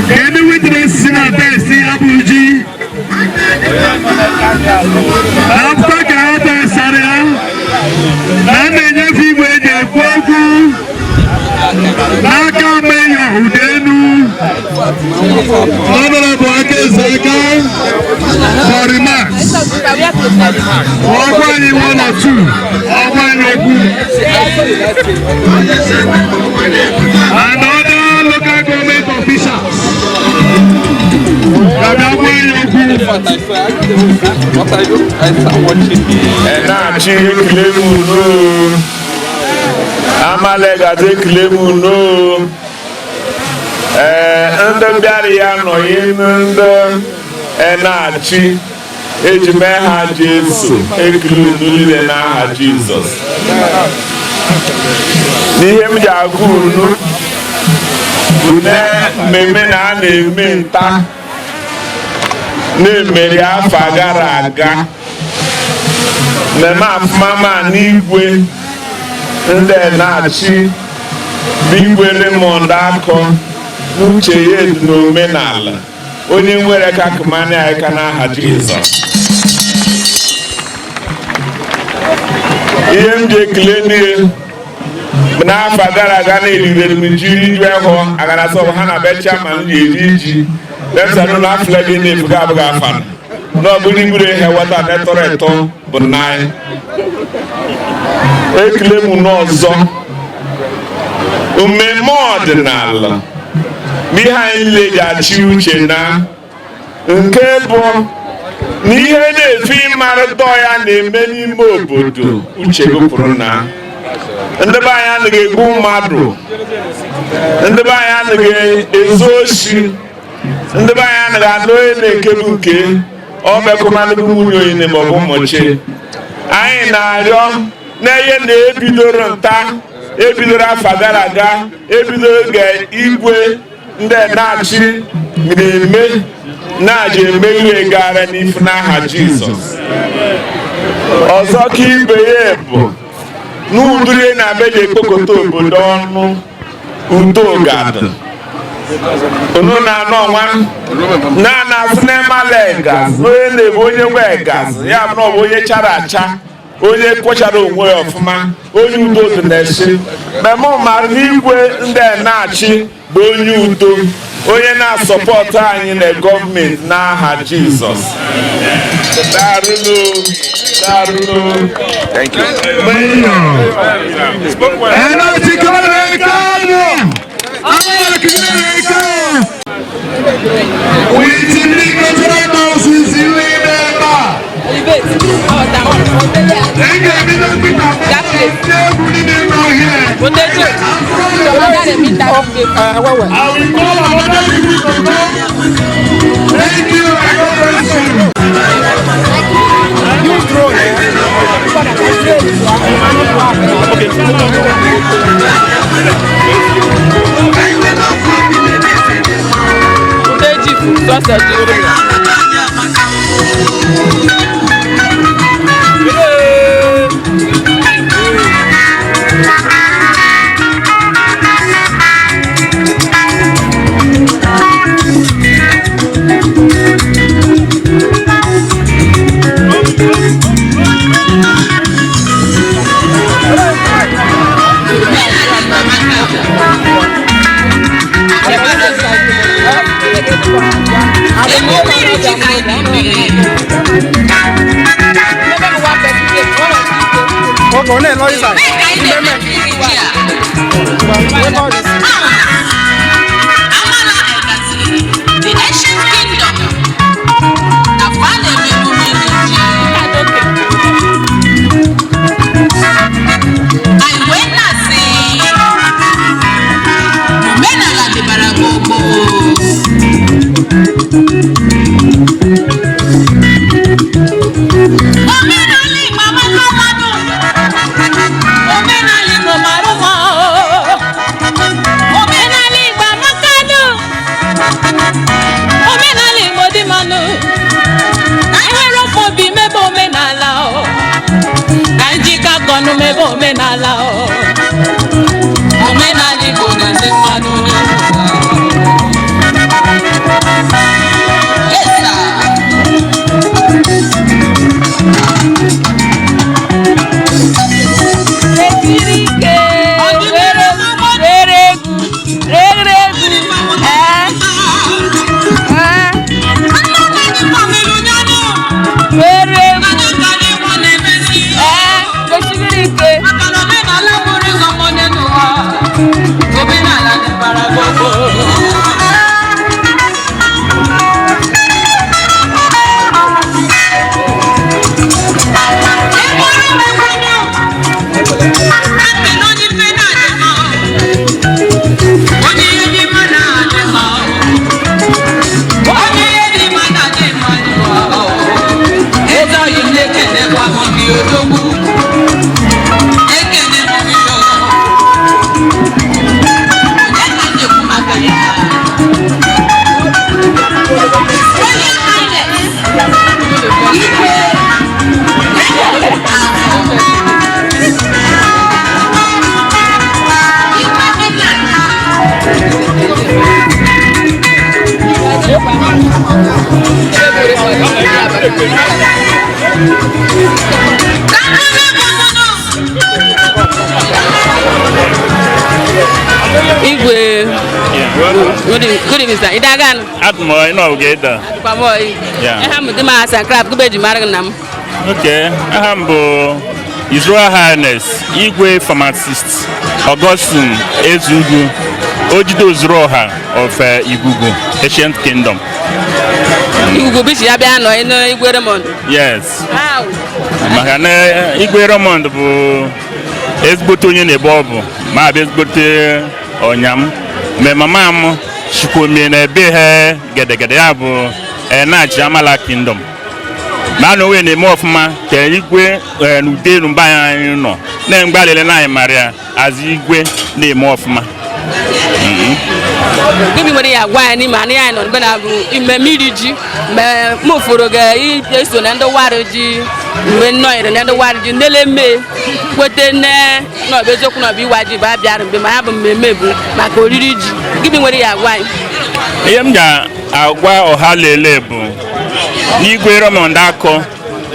Ka ndị witness si na test ya bụ ji. Akwụkwọ ka ha tesara ya na a na-enyefe igwe eji ekwu okwu n'aka Mayor Udenu, Honorable Akeze Aka, for remarks. Ọgwa anyị one or two, ọgwa anyị okwu. And other local government officials. Ga-abịa gwa anyị okwu. Na-achị ekele m unu, Amala ekele m unu. Ee, ndị bịara ya nọghị, ndị na-achị eji mee ha Jesu ekele unu niile n'aha Jizọs. N'ihe m ji agụ unu bụ na mmemme na a na-eme nta na-emeri afọ gara aga, mmemme afụmama n'igwe ndị na-achị bụ Igwe Raymond Akọ n'uche ya dị n'omenala onye nwere ka kụmanya aka n'aha Jizọs. Ihe m ji ekele n'ihe bụ n'afọ gara aga na-erire m ji riju ahụ agara sọ ha na be chairman ji eri ji lefsanụ na afọ gị na-efuga abụghị afa na ọ bụrụ iburu ihe wata netọrọ eto bụ nine. Ekele m n'ọzọ mmemme ọdịnala bụ ihe anyị niile ji achị uche na nke bụ na ihe na-efe ịmarịta ya na-eme n'ime obodo uche gụpụrụ na ndị be anyị anaghị egbu mmadụ, ndị be anyị anaghị ezu oshi, ndị be anyị anaghị anụ onye na-ekebu nke ọ mekọmanụ nwunye onye maọbụ ụmụchi. Anyị na-arịọ na ihe na-ebidoro nta ebidoro afọ gara aga, ebidoro oge igwe ndị na-achị na-eme na-aja eme ihe gara n'ifu n'aha Jizọs. Ọzọ ka ibe ya bụ n'udiri na-abịa ji ekpokọta obodo ọnụ udo gadụ unu na-anọ ọnwa na-ana sinemalegaz onye na-ebu onye nwe gaz ya bụ na ọ bụ onye chara acha, onye kwechara onwe ya ọfụma, onye udo dị na-esi meme mara n'igwe ndị na-achị bụ onye udo, onye na-asọpọtụ anyị na gọọmenti n'aha Jizọs. Darụnụ, darụnụ. Thank you. Energy Kano! Amala Kano! With the cultural nurses in Eba. That place. I will call another people to come. Thank you. God bless you. Use drone. Amala Ekazili, the ancient kingdom, na fa na-eme emume iri ji. Anyị wee na-asị, omenala dịbara gboo gboo. Omenala Igbo amaka mmanụ. Mebe omenala o. Omenala Igbo na ndị mmadụ n'ụwa. Yes, sir. Etiri ike were were egwu rere egwu ee ee were egwu ee gosigiri ike. Omenala bụrụ ịzọ mmọnụ n'ụwa. Omenala dịbara gbogbo. Igwe, good evening, sir. Idagan. Admo ino ogeda. Kwa. Yeah. Eha m dị ma asa crap gube ji mara nna m. Okay, aha m bụ His Royal Highness Igwe Pharmacist Augustine Ezugwu Ojide Ozuruọha of Igugu Ancient Kingdom. Igugu bichi ya bịa nọ ịnụ Igwe Raymond. Yes. How? Maka na Igwe Raymond bụ ezigbote onye na-ebe ọ bụ ma abịa ezigbote ọnyam mgbe mama m chikwomie na ebe ha gedegede ya bụ Enachi Amala Kingdom ma na onwe na-eme ọfụma ka igwe n'ude elu mba anyị nọ na mgbalịle na anyị mara ya azụ igwe na-eme ọfụma. Gịnị nwere ya gwa anyị n'ime anị anyị nọ mgbe na-abụ mmemme iri ji mgbe m fụrụ ga-eso na ndị wara ji mgbe nnọọ na ndị wara ji nlele mme kwete nne na ọ bụ eziokwu na ọ bụ iwa ji bụ abịara mgbe ma ya bụ mmemme bụ maka oriri ji. Gịnị nwere ya gwa anyị? Ihe m ga-agwa ọha lele bụ n'Igwe Raymond Akọ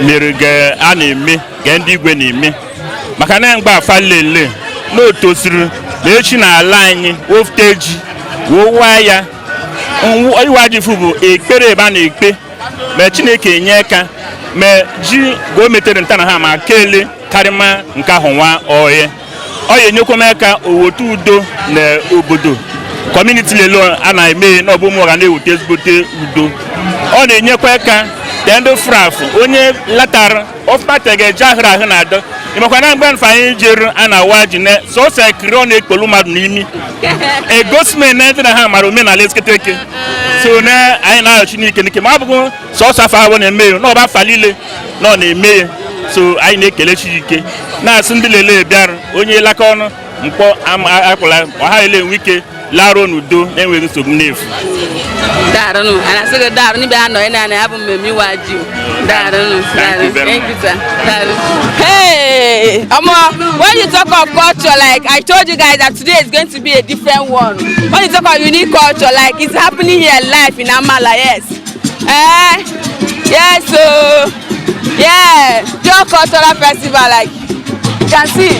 mere ga a na-eme ga ndị igwe na-eme maka na mgbe afa lele na o tosiri na echi na ala anyị wofute ji wụwa ya iwa ji fụ bụ ekpere ebe a na-ekpe ma Chineke nye aka ma ji ga o metere nta na ha ma kelee karịma nke ahụ nwa oye ọ ya enyekwa m aka owotu udo na obodo kọmuniti lelo a na-eme na ọbụ ụmụ ga na-ewute ezigbote udo ọ na-enyekwa aka te ndị fraf onye latara ọfụmata ga-eji ahụrụ ahụ na adọ ịmakwa na mgbe mfe anyị jere a na-awa ji na sọsọ ekiri ọ na-ekpolu mmadụ n'imi egosime na ndị na ha mara omenala esiketeke so na anyị na-ayọchi n'ike n'ike ma ọ bụghị sọsọ afọ ahụ na-eme ya na ọba afa niile na ọ na-eme ya so anyị na-ekele chi ike na-asị ndị lele bịara onye laka ọnụ mkpọ akpụla ọha ele enwe ike laruo n'udo na-enweghị nsogbu n'efu. Daarụ ana sị gị daarụ n'ibia anọ ị na ya bụ mmemme iwa ji. Daarụ. Thank you very Thank you, sir. Daarụ. Hey, Omo, when you talk of culture, like I told you guys that today is going to be a different one. When you talk of unique culture, like it's happening here live in Amala, yes. Yes, so yeah, your cultural festival, like you can see,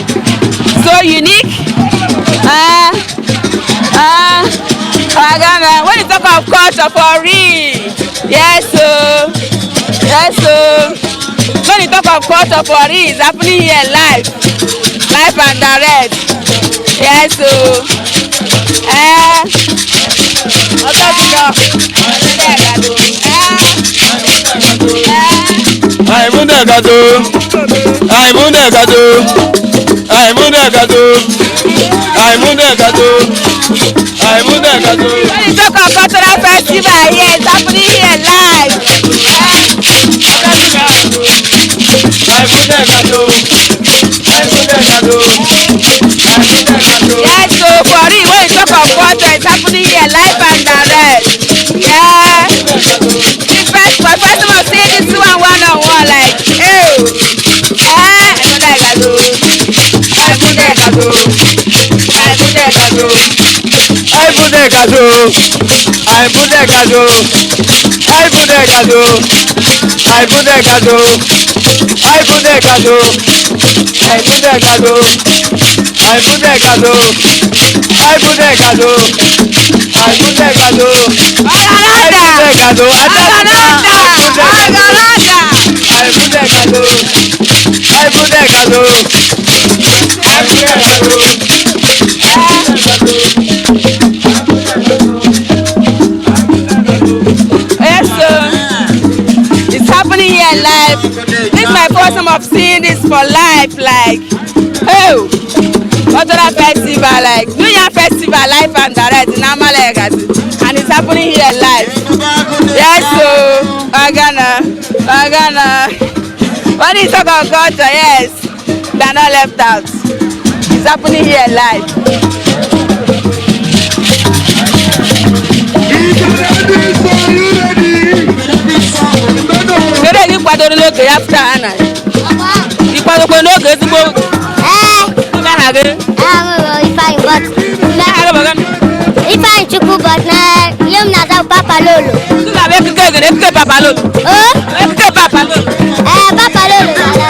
so unique. When you talk of culture for real, yes, so yes, so when you talk of culture for real, it's happening here live, live and direct. Yes, so Àìmúndẹ̀gàdó, àìmúndẹ̀gàdó, àìmúndẹ̀gàdó, àìmúndẹ̀gàdó, àìmúndẹ̀gàdó. When you talk of cultural festival here, it's happening here live. Àìmúndẹ̀gàdó, àìmúndẹ̀gàdó, àìmúndẹ̀gàdó. Yes, so for real, when you talk of culture, it's happening here live and direct. Yeah. The first, for first time I'm seeing this one one on one, like, oh, eh, I don't like that. Ibudekazo. Ibudekazo. Ibudekazo. Ibudekazo. Ibudekazo. Ibudekazo. Ibudekazo. Ibudekazo. Ibudekazo. Ibudekazo. Ibudekazo. Ibudekazo. Ibudekazo. Yes, sir. It's happening here live. This is my first time of seeing this for life. Like, oh, cultural festival, like New Year festival, live and direct in Amala Legacy, and it's happening here live. Yes, so Agana, Agana. When you talk about culture, yes, they're not left out. It's happening here live. Kedu ị kwadoro n'oge ya pụta ha na ị kwadokwa n'oge ezigbo oge aha gị? Ifeanyi Chukwu, but na ihe m na-aza bụ Papa Lolo. Ndị bụ ekike egere ekike Papa Lolo. Ekike Papa Lolo. Ee, Papa Lolo na-ala.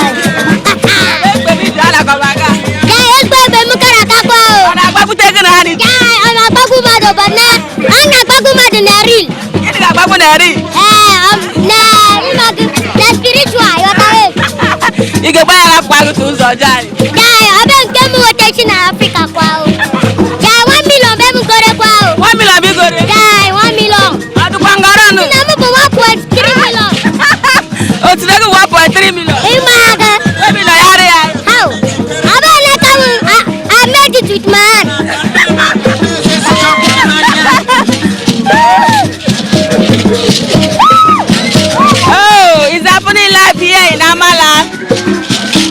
Ee, ekpe ebe m kara akakwa o. Ọ na-agbapụta ego na ha ni? Ee, ọ na-agbagbu mmadụ, but na ọ na-agbagbu mmadụ na real. Gịnị ga-agbagbu na real? Ee, na ịma gị na spiritual, ịghọtara? Ị ga-egba ya rapụ agụta ụzọ ọjọọ anyị. Ee, ọ bụ nke m nweta chi na Afrịka kwa o. Ee, 1 million be m gore kwa o. 1 million bụ igore? Ee, 1 million. Ọ dịkwa ngọrọ nụ? Nna m bụ 1.3 million. Otu ego 1.3 million. Ịma aka. 1 million ya arị ya. How? Abụ na ka m I made it with my hand. Oh, it's happening live here in Amala.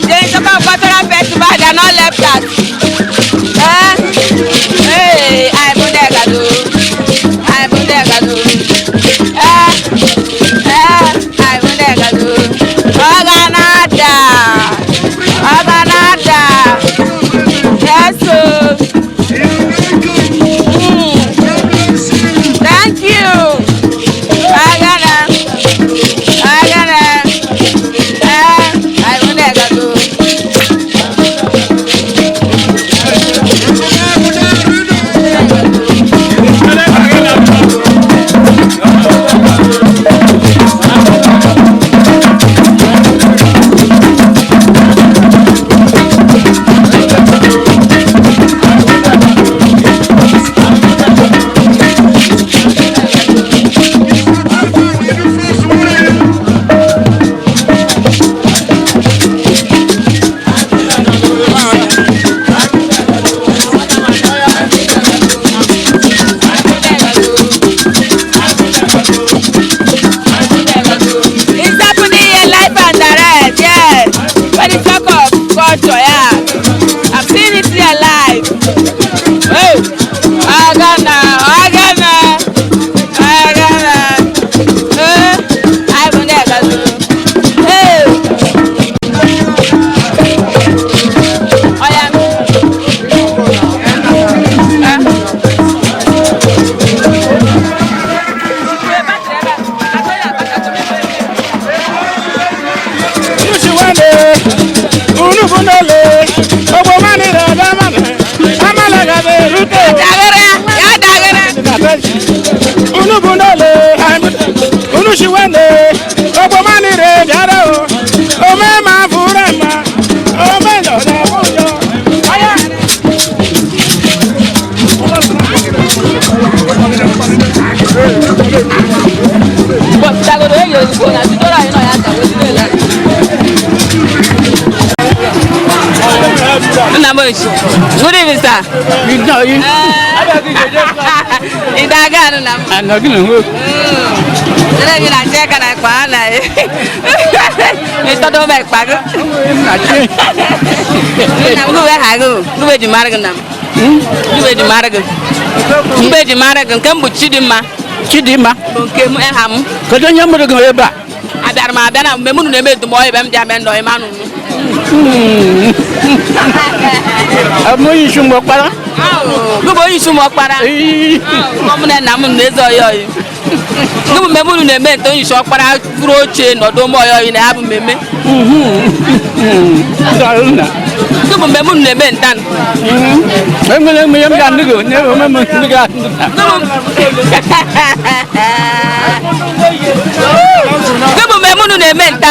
The Nsukka Cultural Festival, they are not left out. Eh? Hey, Ibudekazo. Ibudekazo. Eh? Eh, Ibudekazo. Oganada. Oganada. Yes, sir. Thank you. Agana. Agana. Eh, Ibudekazo. It's happening here live and direct, yes. When you talk of culture, yeah. I've seen it here live. Oh, Agana, Agana, Agana. Eh, I'm on there, hey. I am. Ushiwale, unubunole, obomanire adamane, amalagabe rute. Ya dagere. Unubunole, unushiwale, obomanire biara o, ome ma furema, ome lode bujo. Aya. But dagoro eyo ozugbo na tudoro anyị nọ ya ka wezi Nna m ochi. Good evening, sir. Ị daga anụ na m. Nne gị na Cheka na ekpa ha na ịtọdọ m ekpa gị. Nna m gụwe ha gị gụwe ji mara gị nna m. Gụwe ji mara gị. Mgbe ji mara gị nke m bụ Chidimma. Chidimma. Bụ nke m aha m. Kedu onye mụrụ gị ebe a? Abịara m abịa na mgbe mụ na-eme edumọ ebe m dị abịa ndọ ịma nụ. Ọ bụ onye isi mgbe ọkpara? Gụbụ onye isi ụmụ ọkpara. Ọ mụ na nna m na eze ọyọ ọyị. Gụbụ mmemme unu na-eme nte onye isi ọkpara buru oche nọdụ ụmụ ọyọ ọyị na ya bụ mmemme. Gụbụ mmemme unu na-eme nta. Enwere m ihe m ga-anụ gị, onye ome m ndị ga-anụ. Gụbụ mmemme unu na-eme nta.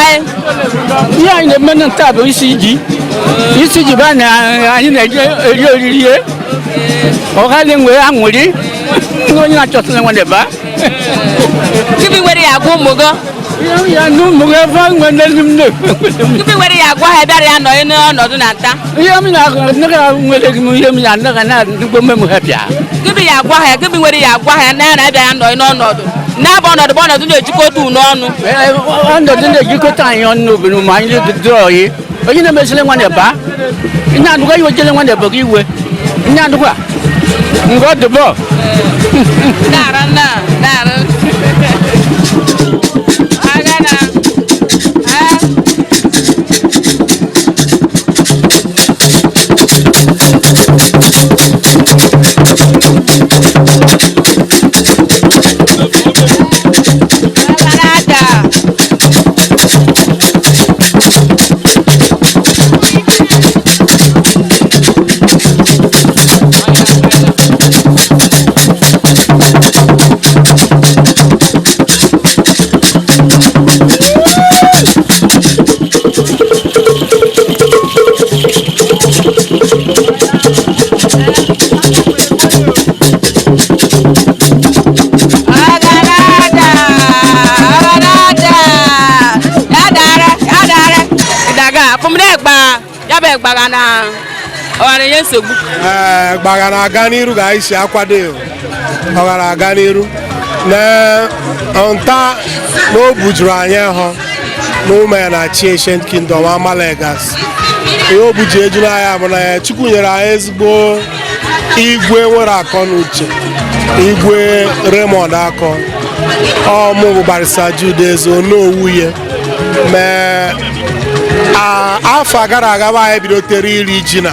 Ihe anyị na-eme na nta bụ isi ji. Isi ji bụ anyị na-eji eri oriri ihe. Ọha na-enwe aṅụrị. Onye na-achọsị nwa na-ebe. Gịnị nwere ya agwa ụmụ gị? Ya na ụmụ gị ebe nwe nne m na-ekwu. Gịnị nwere ya agwa ha bịara ya nọ n'ọnọdụ na nta? Ihe m na-anaghị nwere gị m ihe m na-anaghị na-adịgbo mme m ha bịa. Gịnị ya agwa ha? Gịnị nwere ya agwa ha na ya na-abịa ya nọ n'ọnọdụ? Na-abụ ọnọdụ bụ ọnọdụ na-ejikọta unu ọnụ. Ọnọdụ na-ejikọta anyị ọnụ obodo ma anyị dịrị ọyị. Onye na-emesịrị nwa na-eba. Ihe anụkwa iwe jere nwa na-ebe gị iwe. Ihe anụkwa. Ngọ dụbọ. Dara nna, dara. Agana. Ee, gbagara aga n'iru ka anyị si akwado ọ gara aga n'iru na nta na o bujuru anyị hụ na ụmụ na chi Ancient Kingdom Amalegas. Ihe o buji eju n'anya bụ na ya Chukwu nyere anyị ezigbo igwe nwere akọ na uche, igwe Raymond Akọ. Ọ mụ bụ Barrister Jude Eze Onowu ya mee afọ gara aga bụ anyị bidotere iri ji na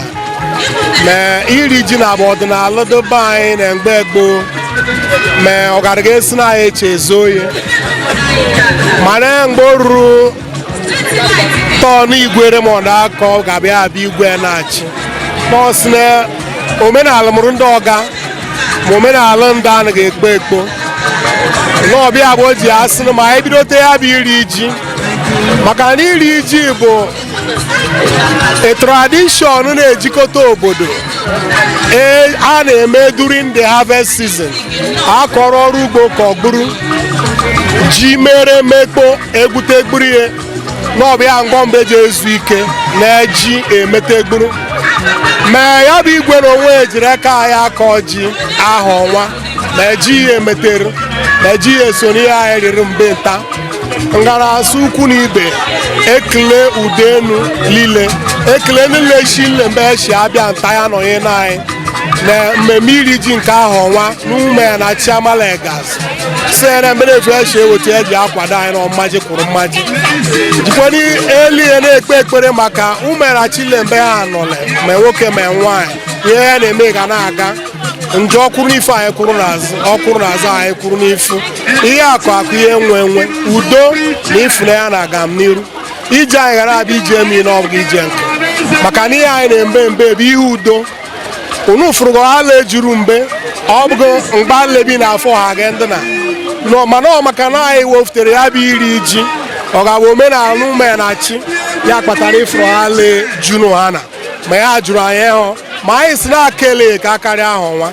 iri ji na bụ ọdịnala dobe anyị na mgbe gboo ma ọ gara ga-esi na anyị eche ezo oyi, mana mgbe o ruru tọn igwe Raymond Akọ ga-abịa abịa igwe na-achị nọọsụ na omenala mụrụ ndị ọga ma omenala ndị anaghị ekpo ekpo n'ọbịa bụ o ji asị ma anyị bidote ya bụ iri ji, maka na iri ji bụ a tradition na-ejikọta obodo a na-eme during the harvest season. Akọrọ ọrụ ugbo ka ọ gburu ji mere mekpo egwute gburu ihe n'ọbịa ngọ mgbe ji ezu ike na-eji emete gburu ma ya bụ igwe na onwe ejiri aka anyị akọ ji aha ọnwa na eji ihe emetere na eji ihe so n'ihe anyị riri mgbe nta ngara asụ ukwu na ibe ekele udenu lile ekele niile shi nle mgbe eshi abịa nta ya nọnye na anyị na mmemme iri ji nke ahụ ọnwa n'ume na Chiamalegas si na mmere efu eshi eweta eji akwado anyị na mmaji kwuru mmaji jikwana elu ihe na-ekpe ekpere maka ume na chile mgbe ha nọle ma nwoke ma nwaanyị ihe ya na-eme ga na-aga njọ ọkwụrụ n'ife anyị kwuru n'azụ ọkwụrụ n'azụ anyị kwuru n'ifu ihe akụ akụ ihe nwe nwe udo na ịfụnanya na-aga m n'iru ije anyị ghara abịa ije emi na ọbụghị ije nke maka na ihe anyị na-embe mbe bụ ihe udo unu fụrụgo ala ejuru mgbe ọ bụgo mgba lebi na afọ ha gị ndị na mana ọ maka na anyị wefụtere ya bụ iri ji ọ ga-abụ omenala ume na chi ya kpatara ịfụrụ ha lee junu ha na ma ya jụrụ anyị ịhụ ma anyị si na-akele ka akarịa ahụ nwa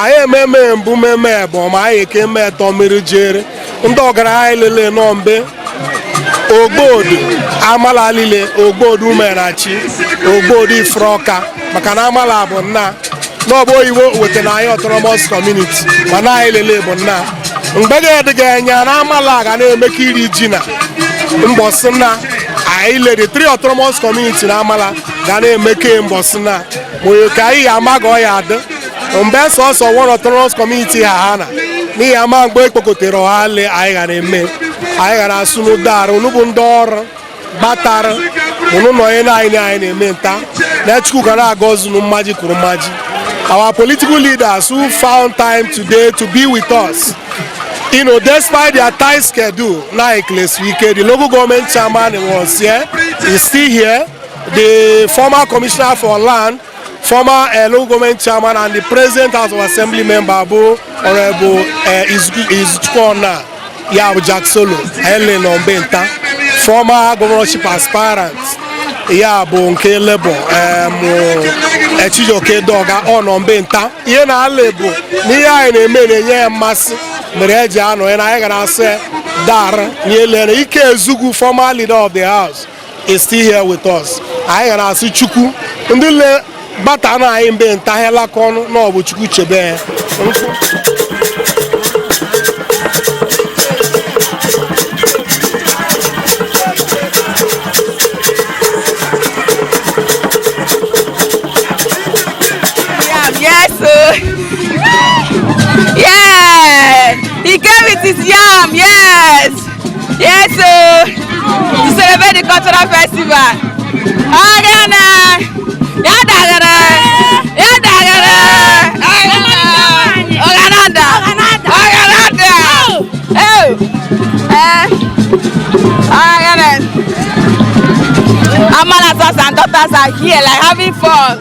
anyị ememe mbụ meme bụ ma anyị eke eme etọ mmiri jere ndị ọgaranya anyị lele nọ mbe ogbodu amala lile ogbodu umenachi ogbodu ifuru ọka maka na amala bụ nna n'ọbụ oyibo wetara anyị autonomous community mana anyị lele bụ nna mgbe ga-edịghị anya na amala ga na-emeka iri ji na mbọsị nna anyị lere three autonomous community na amala ga na-emeke mbọsị na ma ka anyị ama ka ọ ya adị mgbe sọsọ one autonomous community ha ha na n'ihi ama mgbe ekpokọtere ọha le anyị gara eme anyị gara asụ n'ụdara unu bụ ndị ọrụ gbatara unu nọ onye na anyị na anyị na-eme nta na Chukwu ga na-agọzi unu mmaji kwuru mmaji. Our political leaders who found time today to be with us. Despite their tight schedule, like Wike, the local government chairman was here, is still here. The former commissioner for land, former local government chairman, and the president House of Assembly member, bụ Honorable Izuchukwu ya bụ Jack Solo, Helen Ombenta, former governorship aspirant, ya bụ nke Labour, Chijioke Doga, ọ nọ Mbenta. Ihe na-ala bụ na ihe anyị na-eme na-enye ya mmasị mere eji anọ ya na anyị gara asị dar n'ele Ike Ezugwu, former leader of the house, is still here with us. Anyị gara asị Chukwu ndị le bata na anyị mbe nta helaka ọnụ na ọ bụ Chukwu chebe ya. Yam, yes, oh. Yeah, he came with his yam, yes. Yes, oh. To celebrate the cultural festival. Ogene, ya dagara, ya dagara, Oganada, Oganada, oh, eh, Ogene. Amala sons and daughters are here, like having fun.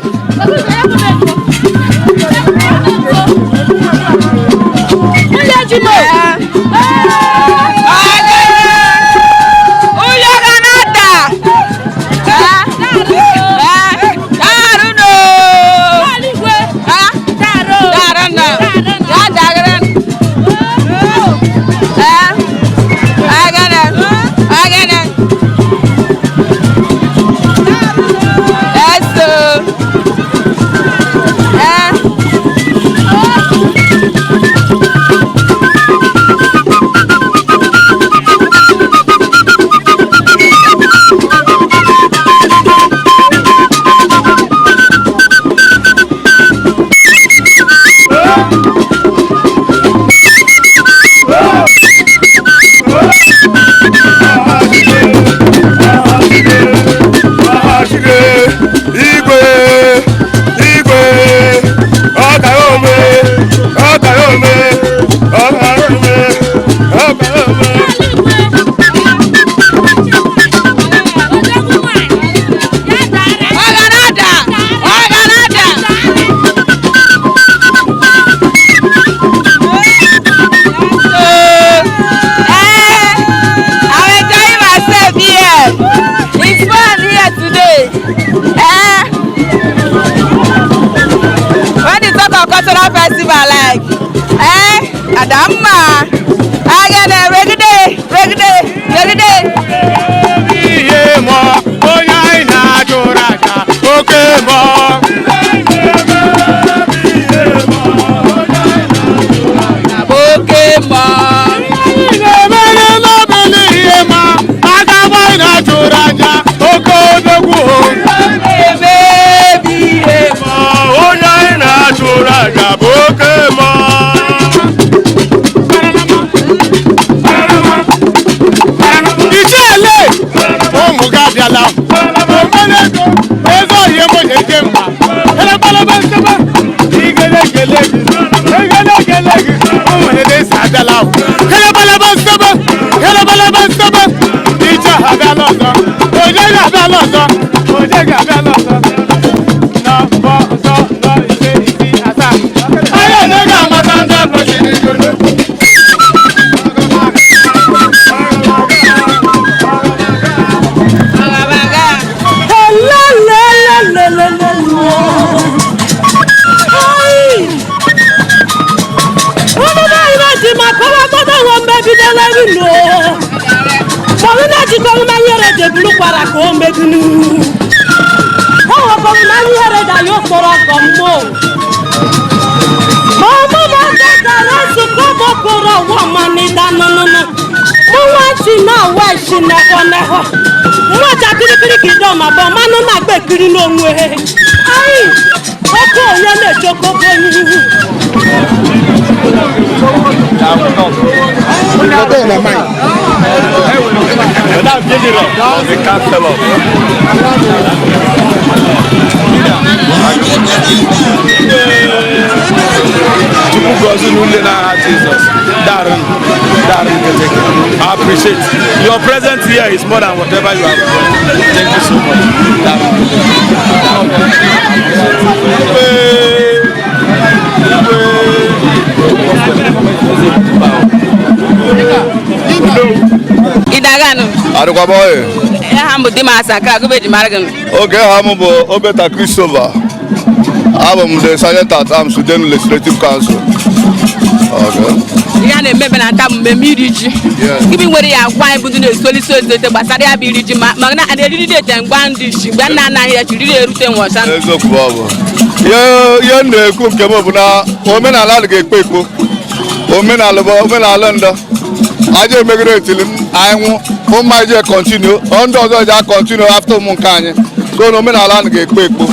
Igwe, igwe, ọkara ome, ọkara ome, ọkara ome, ọkara ome. Oganada! Oganada! I'm enjoying myself here. It's fun here today. When you talk of cultural festival, like, Adamma, Agene, Reggae, Reggae, Reggae. Ihe mọ, onye anyị na-ajụrụ aja, oke mọ. Oke mọ. Na-emere n'obele ihe ma, aka anyị na-ajụrụ aja, oke odogwu o. Emebi ihe mọ, onye anyị na-achụrụ aja bụ oke mọ. Ichele ụmụ gị abịala omelego eze ọhịa m na-eje mma elekpalaba nsebe igele ekele gị egele ekele gị ụmụ esi abịala elekpalaba nsebe elekpalaba nsebe iche ha abịala ọzọ onye ga-abịala ọzọ onye ga-abịala ọzọ nọ bọ nsọ nọ ise isii asaa anyị anaghị amata ndị akpọchiri igodo. The councillor. Gozie n'ule n'aha Jizọs. Darun, darun keteke. I appreciate your presence here is more than whatever you have done. Thank you so much. Darun keteke. Ịdaganu. Adịkwa bọyị. Aha m bụ Dimas Akra, gụbe ji mara gị. Oge ha m bụ Obeta Christopher. Abụ m the Sergeant at Arms Udenu Legislative Council. Okay. Ihe a na-emebe na nta bụ mmemme iri ji. Gịnị nwere ya agwa anyị bụ ndị na-esolite ezolite gbasara ya bụ iri ji, ma na a na-eriri dị ete mgba ndị ji mgbe nna anaghị ya chiriri erute nwọcha? Eziokwu bụ ọ bụ. Ihe m na-ekwu nke m bụ na omenala adịghị ekpo ekpo. Omenala bụ omenala ndụ. Aja emegide etili anyị nwụ, ụmụ anyị ji continue, ndị ọzọ ji a-continue after ụmụ nke anyị. So na omenala adịghị ekpo ekpo.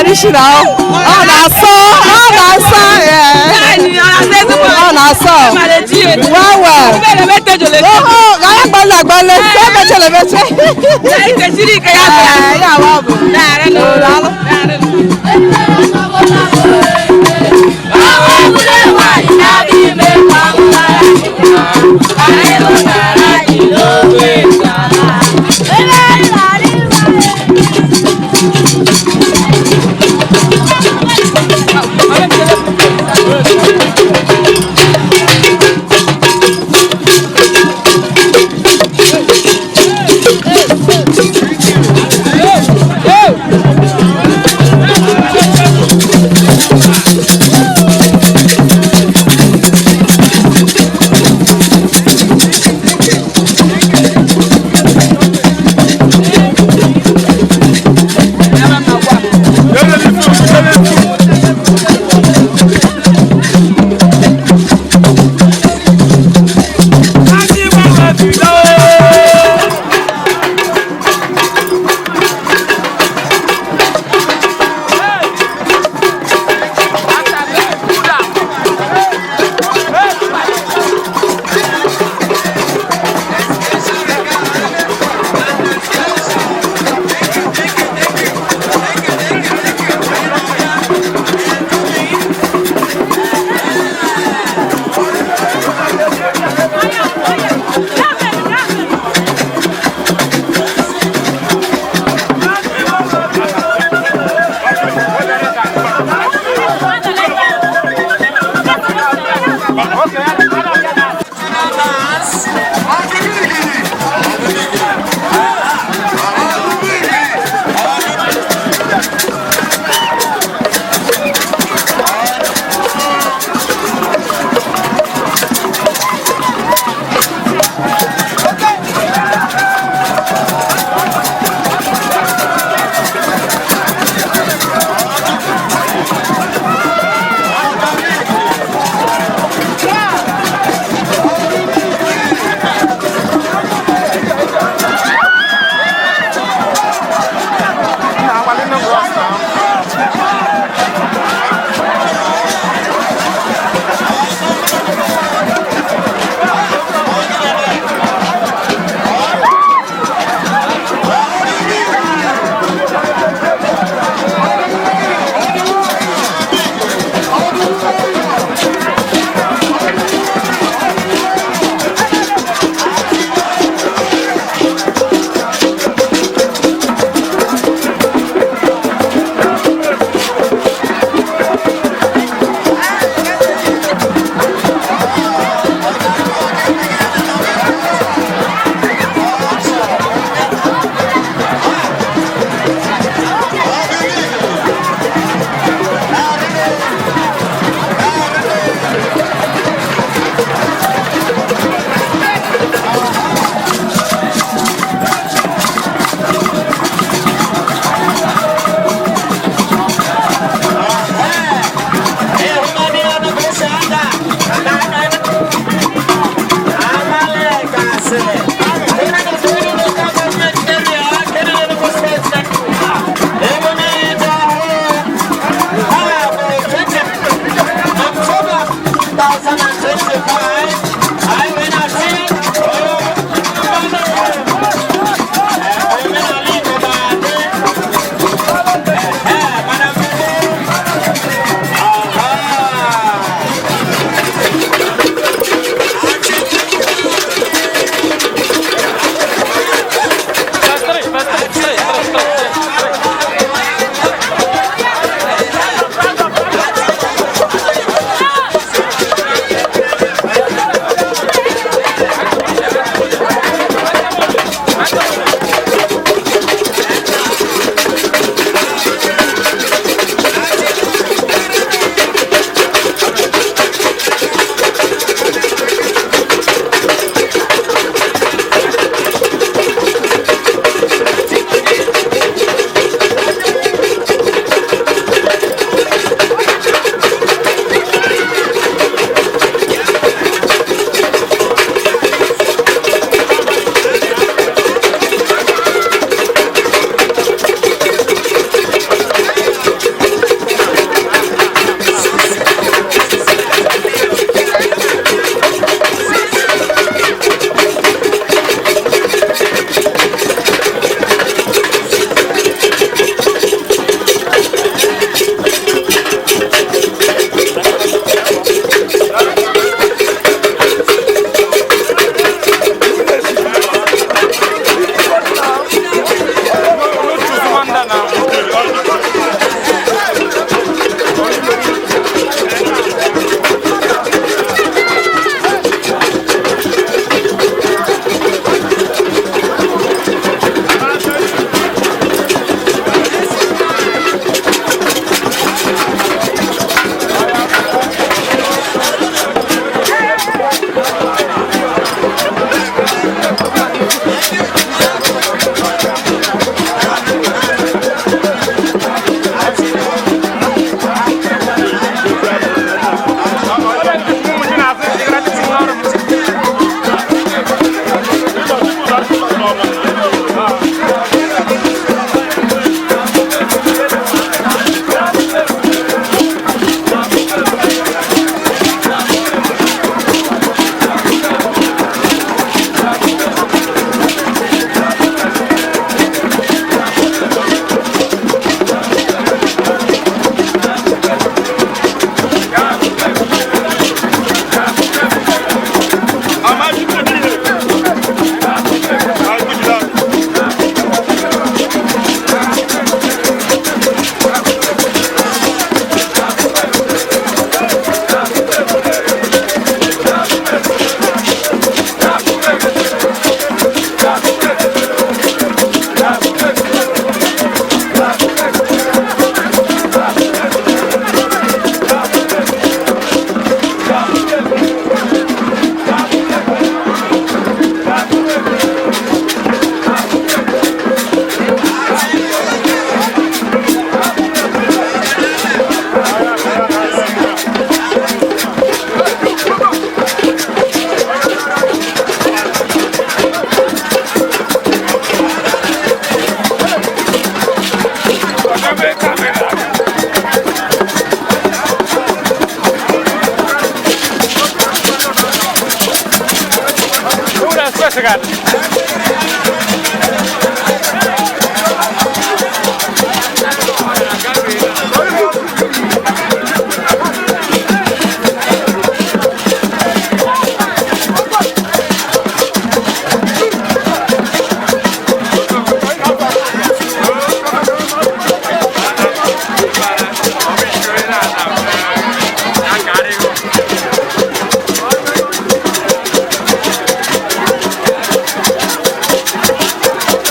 n'isi na ọ na-asọ, ọ na-asọ, ọ na-asọ. Well, well. Oh, anyị agbalị agbalị, emechara emeche. Ya wa bụ. Daalụ.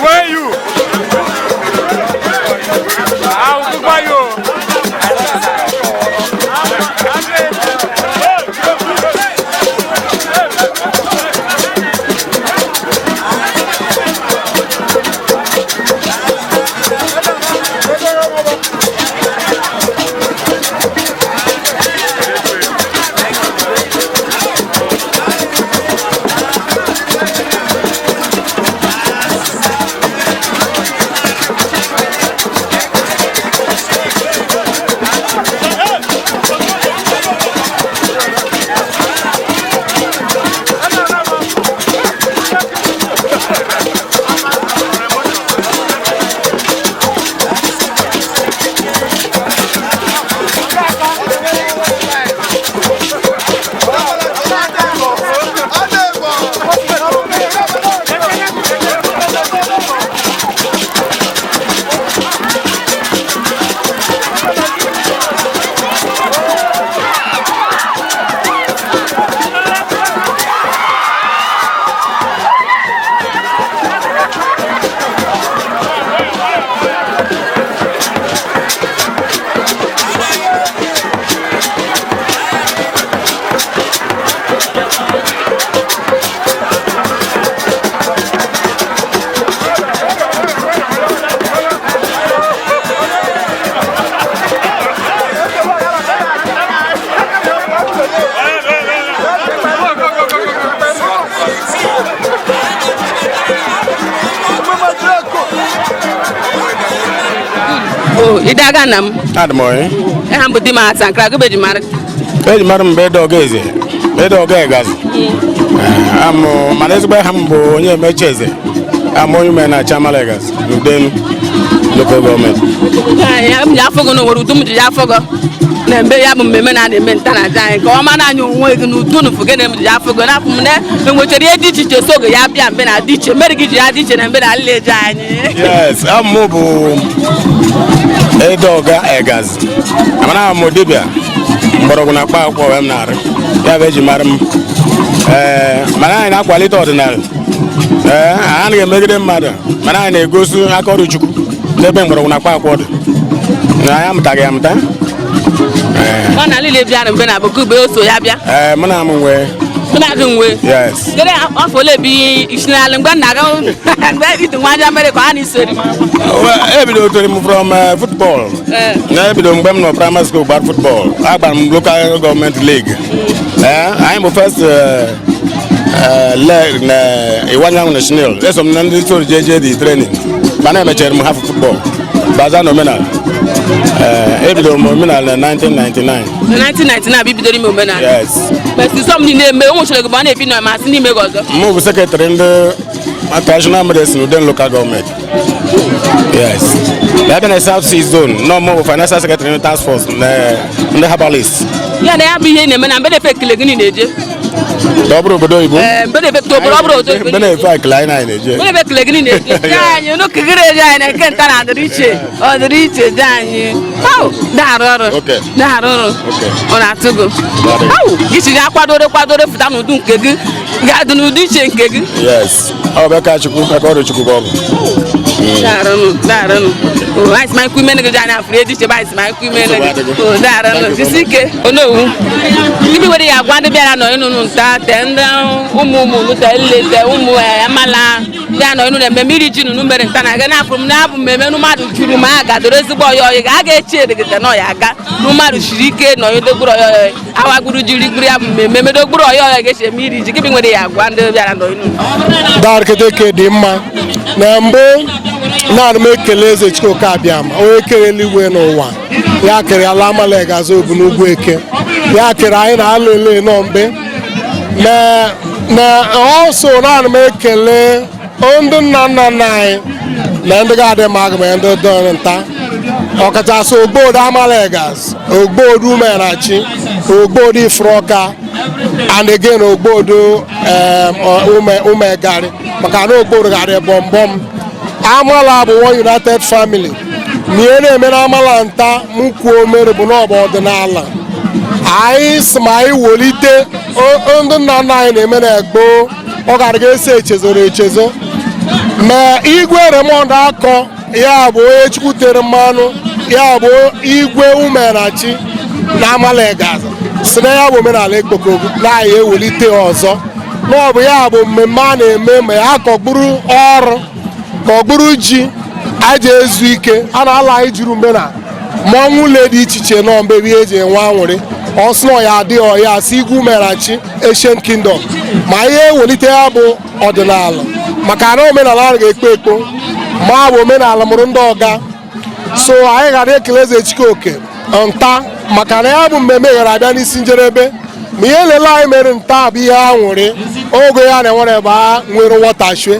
Where you? I'll buy you. O ịdaga na m. Adị m onye. Eha m bụ di m Asankara, gị bụ eji mara? Eji mara m bụ Ede Ọga Eze, Ede Ọga Egazi. Amụ mana ezigbo aha m bụ onye emechi eze. Amụ onye ume na Chamala Egazi, Udenu local government. Anyị m ji afọ gị na onwere udu m ji ya afọ gị na mgbe ya bụ mmemme na na-eme nta na aja anyị ka ọ mara anyị onwe gị na udu nufu gị na m ji ya afọ gị na afọ m na enwechara ihe dị iche iche so gị ya bịa mgbe na dị iche mere gị ji ya dị iche na mgbe na alịla eji anyị. Yes, amụ bụ Ede Ọga Egazi. Amana amụ dibịa mgbọrọgwụ na mkpa akwụkwọ wee m na-arụ. Ya bụ eji mara m. Ee, mana anyị na-akwalite ọdịnala. Ee, anyị anaghị emegide mmadụ, mana anyị na-egosi aka ọrụ Chukwu n'ebe mgbọrọgwụ na mkpa akwụkwọ dị. Na anyị amụtaghị amụta. Ee, Ọ na alịla bịara mgbe na abụkọ ugbe o so ya bịa. Ee, mụ na amụ nwee. Mụ na gị nwee. Yes. Kedu afọ ole bi isinalụ mgbe nna gị mgbe ịdị nwa aja mere ka ha na-esori? Well, ebido m from football. Na ebido mgbe m nọ primary school gbara football. Agbara m local government league. Anyị bụ first leg na Iwanyanwụ National. Eso m na ndị soro jeje dị training. Mana emechara m hafụ football. Baza na omenala. Ebidoro m omenala na 1999. Na 1999 bụ ibidoro ime omenala. Yes. Mesi sọm niile eme o nwechara gị mgbe ọ na-ebi nọ ma asị n'ime gị ọzọ. Mụ bụ sekretarị ndị traditional medicine Uden local government. Yes. Na ebe na South Sea Zone, nọ mụ bụ financial secretary ndị task force na ndị herbalist. Ya na ya bụ ihe ị na-eme na mgbe na-efe ekele gị na-eje. Na ọ bụrụ obodo oyibo. Ee, mgbe na-efe obodo ọ bụrụ obodo oyibo. Mgbe na-efe ekele anyị na anyị na-eje. Mgbe na-efe ekele gị na-eje. Dị anyị n'okirikiri eje anyị na nke nta na adịrị iche. Ọ dịrị iche dị anyị. Au, na-arụ ọrụ. Okay. Na-arụ ọrụ. Okay. Ọ na-atụ gị. Au, gị si ya kwadoro kwadoro fụta n'udu nke gị. Ga-adị n'ụdị iche nke gị. Yes. Ọ bụ aka Chukwu, aka ọrụ Chukwu ka ọ bụ. Daarụ daarụ. O anyị sị ma ikwu imene gị ji anyị afụrụ eji iche bụ anyị sị ma ikwu imene gị. O daarụ jisi ike. Onowu. Ndị nwere ya agwa ndị bịara nọ ịnụnụ nta te ndị ụmụ ụmụ nụ te nle te ụmụ amala bịa nọ ịnụ na mmemme iri ji nụnụ mere nta na aga na-afụrụ m na abụ mmemme nụ mmadụ juru ma a gadoro ezigbo ọyọ ọyị ga a ga-echi edegede nọ ya aga nụ mmadụ siri ike nọ ịdogburu ọyọ ọyị awagburu jiri gburu ya bụ mmemme medogburu ọyọ ọyị ga-echi eme iri ji gịbị nwere ya agwa ndị bịara nọ ịnụ. Darkedeke dị mma na mbụ naanị m ekele eze Chukwuka Abịama onye kere eluigwe n'ụwa ya kere ala Amalega azụ obu n'ugwu eke ya kere anyị na alụ ele nọ mgbe mee Na also na ana m ekele ndị nna nna nna anyị na ndị ga-adị mma aga m ndị dị nta, ọkachasị Ogbodo Amalegas, Ogbodo Umenachi, Ogbodo Ifroka, and again Ogbodo Umegari, maka na Ogbodo garị bọmbọm. Amala bụ one united family. Ma ihe na-eme na Amala nta m kwuo mere bụ na ọ bụ ọdịnala anyị si ma anyị wolite ndị nna nna anyị na-eme na gboo, ọ gara ga-esi echezoro echezo. Ma Igwe Raymond Akọ, ya bụ onye Chukwu tere mmanụ, ya bụ Igwe Umenachi na Amalegaza, si na ya bụ omenala ekpokọgbu na anyị ewelite ọzọ, na ọ bụ ya bụ mmemme a na-eme ma ya kọgburu ọrụ, kọgburu ji aja ezu ike a na-ala anyị juru mgbe na mmọnwụ ule dị iche iche nọ mgbe ihe eji enwe anwụrị. Ọsị na ya adịghị ọya si Igwe Umenachi Ancient Kingdom ma ihe ewelite ya bụ ọdịnala, maka na omenala a ga-ekpo ekpo ma bụ omenala mụrụ ndị ọga. So anyị gara ekele Eze Chikeoke nta maka na ya bụ mmemme gara abịa n'isi njedebe. Ma ihe lele anyị mere nta bụ ihe anwụrị oge ya na-enwere ebe a nwere nghọtashie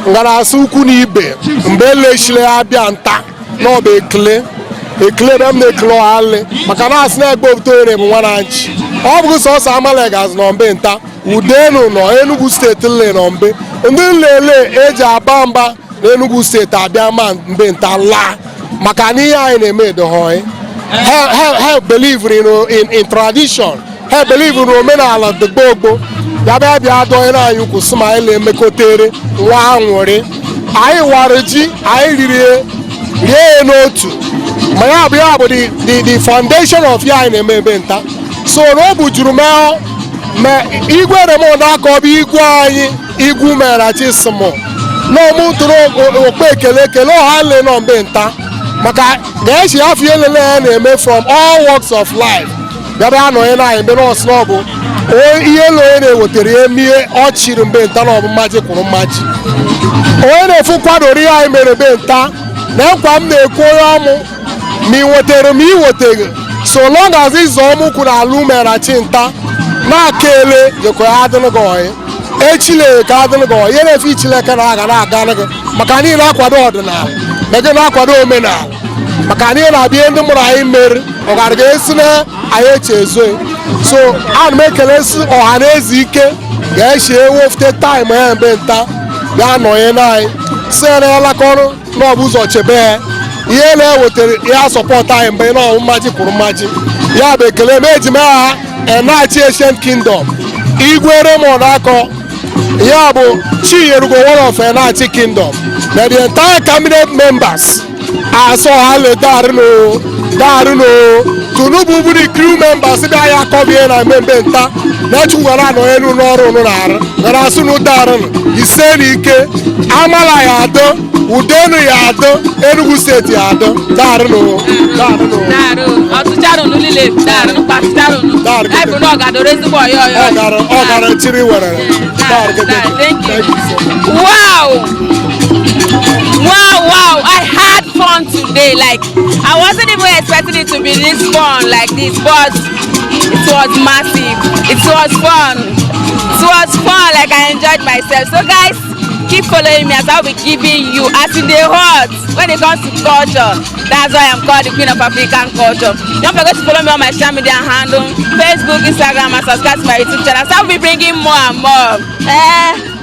ngarasị ukwu na ibe mgbe elechile ya abịa nta na ọ bụ ekele ekele ebe m na-ekele ọhalị, maka na asị na-egbe obodo ere bụ nwa na nchi. Ọ bụghị sọsọ Amalegas nọ mbe nta, Udenu nọ, Enugu Steeti nle nọ mbe, ndị nlele eji aba mba na Enugu Steeti abịa ma mbe nta laa, maka na ihe anyị na-eme edoghị ha believe in tradition, ha believe in omenala dị gboo gboo. Ya bịa bịa dọnyere anyị ukwu sị ma anyị na-emekọtere nwa anwụrị. Anyị wara ji anyị riri rie ya n'otu, ma ya bụ the foundation of ya anyị na-eme ebe nta. So na o bujuru ma Igwe Raymond Akọ bụ igwe anyị, Igwe Umenachi sịmụ na ọmụ tụrụ okpe ekele ekele ọha le nọ mgbe nta, maka ga-esi afọ ihe lele ya na-eme from all walks of life bịa anọnye na anyị mgbe nọọsụ na ọ bụ ihe ele onye na-ewetara ihe mie ọ chịrị mgbe nta na ọ bụ mmaji kwuru mmaji onye na-efu kwadoro ihe anyị mere be nta na nkwa m na-ekwu onye ọmụ ma ị nwetara ma ị nweteghị, so long as ịzọ ọmụ kwuru ala Umenachi nta na-aka ele jekwa ya adịrị gị ọyị echile ka adịrị gị ọyị ihe na-efe ichileke na-aga na-aga gị, maka niile akwado ọdịnala ma gị na-akwado omenala, maka niile na-abịa ndị mụrụ anyị mere ọgara ga-esi na anyị eche ezo. So ana m ekele si ọha na eze ike ga-eshi ewefute time ya mgbe nta bịa nọnye na anyị si ya na ya lakọrọ n'ọbụ ụzọ chebe ya ihe na-ewetara ya support anyị mgbe na ọwụ mmaji kwuru mmaji. Ya bụ ekele m eji mee ha Enachi Ancient Kingdom, Igwe Raymond Akọ, ya bụ Chinyerugo one of Enachi Kingdom na the entire cabinet members asọ ha le daarụ daarụ Tinubu bụ the crew members bịa ya akọbie na mmemme nta na Chukwu gara anọ elu n'ọrụ unu na-arụ gara asụ nu daarụ ise na ike Amala ya adọ, Udenu ya adọ, Enugu Steeti ya adọ, daarụ daarụ. Daarụ ọtụcharụ unu niile, daarụ kpatụcharụ unu anyị bụ na ọ gadoro ezigbo ọyọ ọyọ. Ọ gara chiri were daarụ. Thank you. Wow, I had fun today. Like, I wasn't even expecting it to be this fun like this, but it was massive. It was fun. It was fun. Like, I enjoyed myself. So guys, keep following me as I'll be giving you as in the hot when it comes to culture. That's why I'm called the Queen of African Culture. Don't forget to follow me on my social media handle, Facebook, Instagram, and subscribe to my YouTube channel. So I'll be bringing more and more.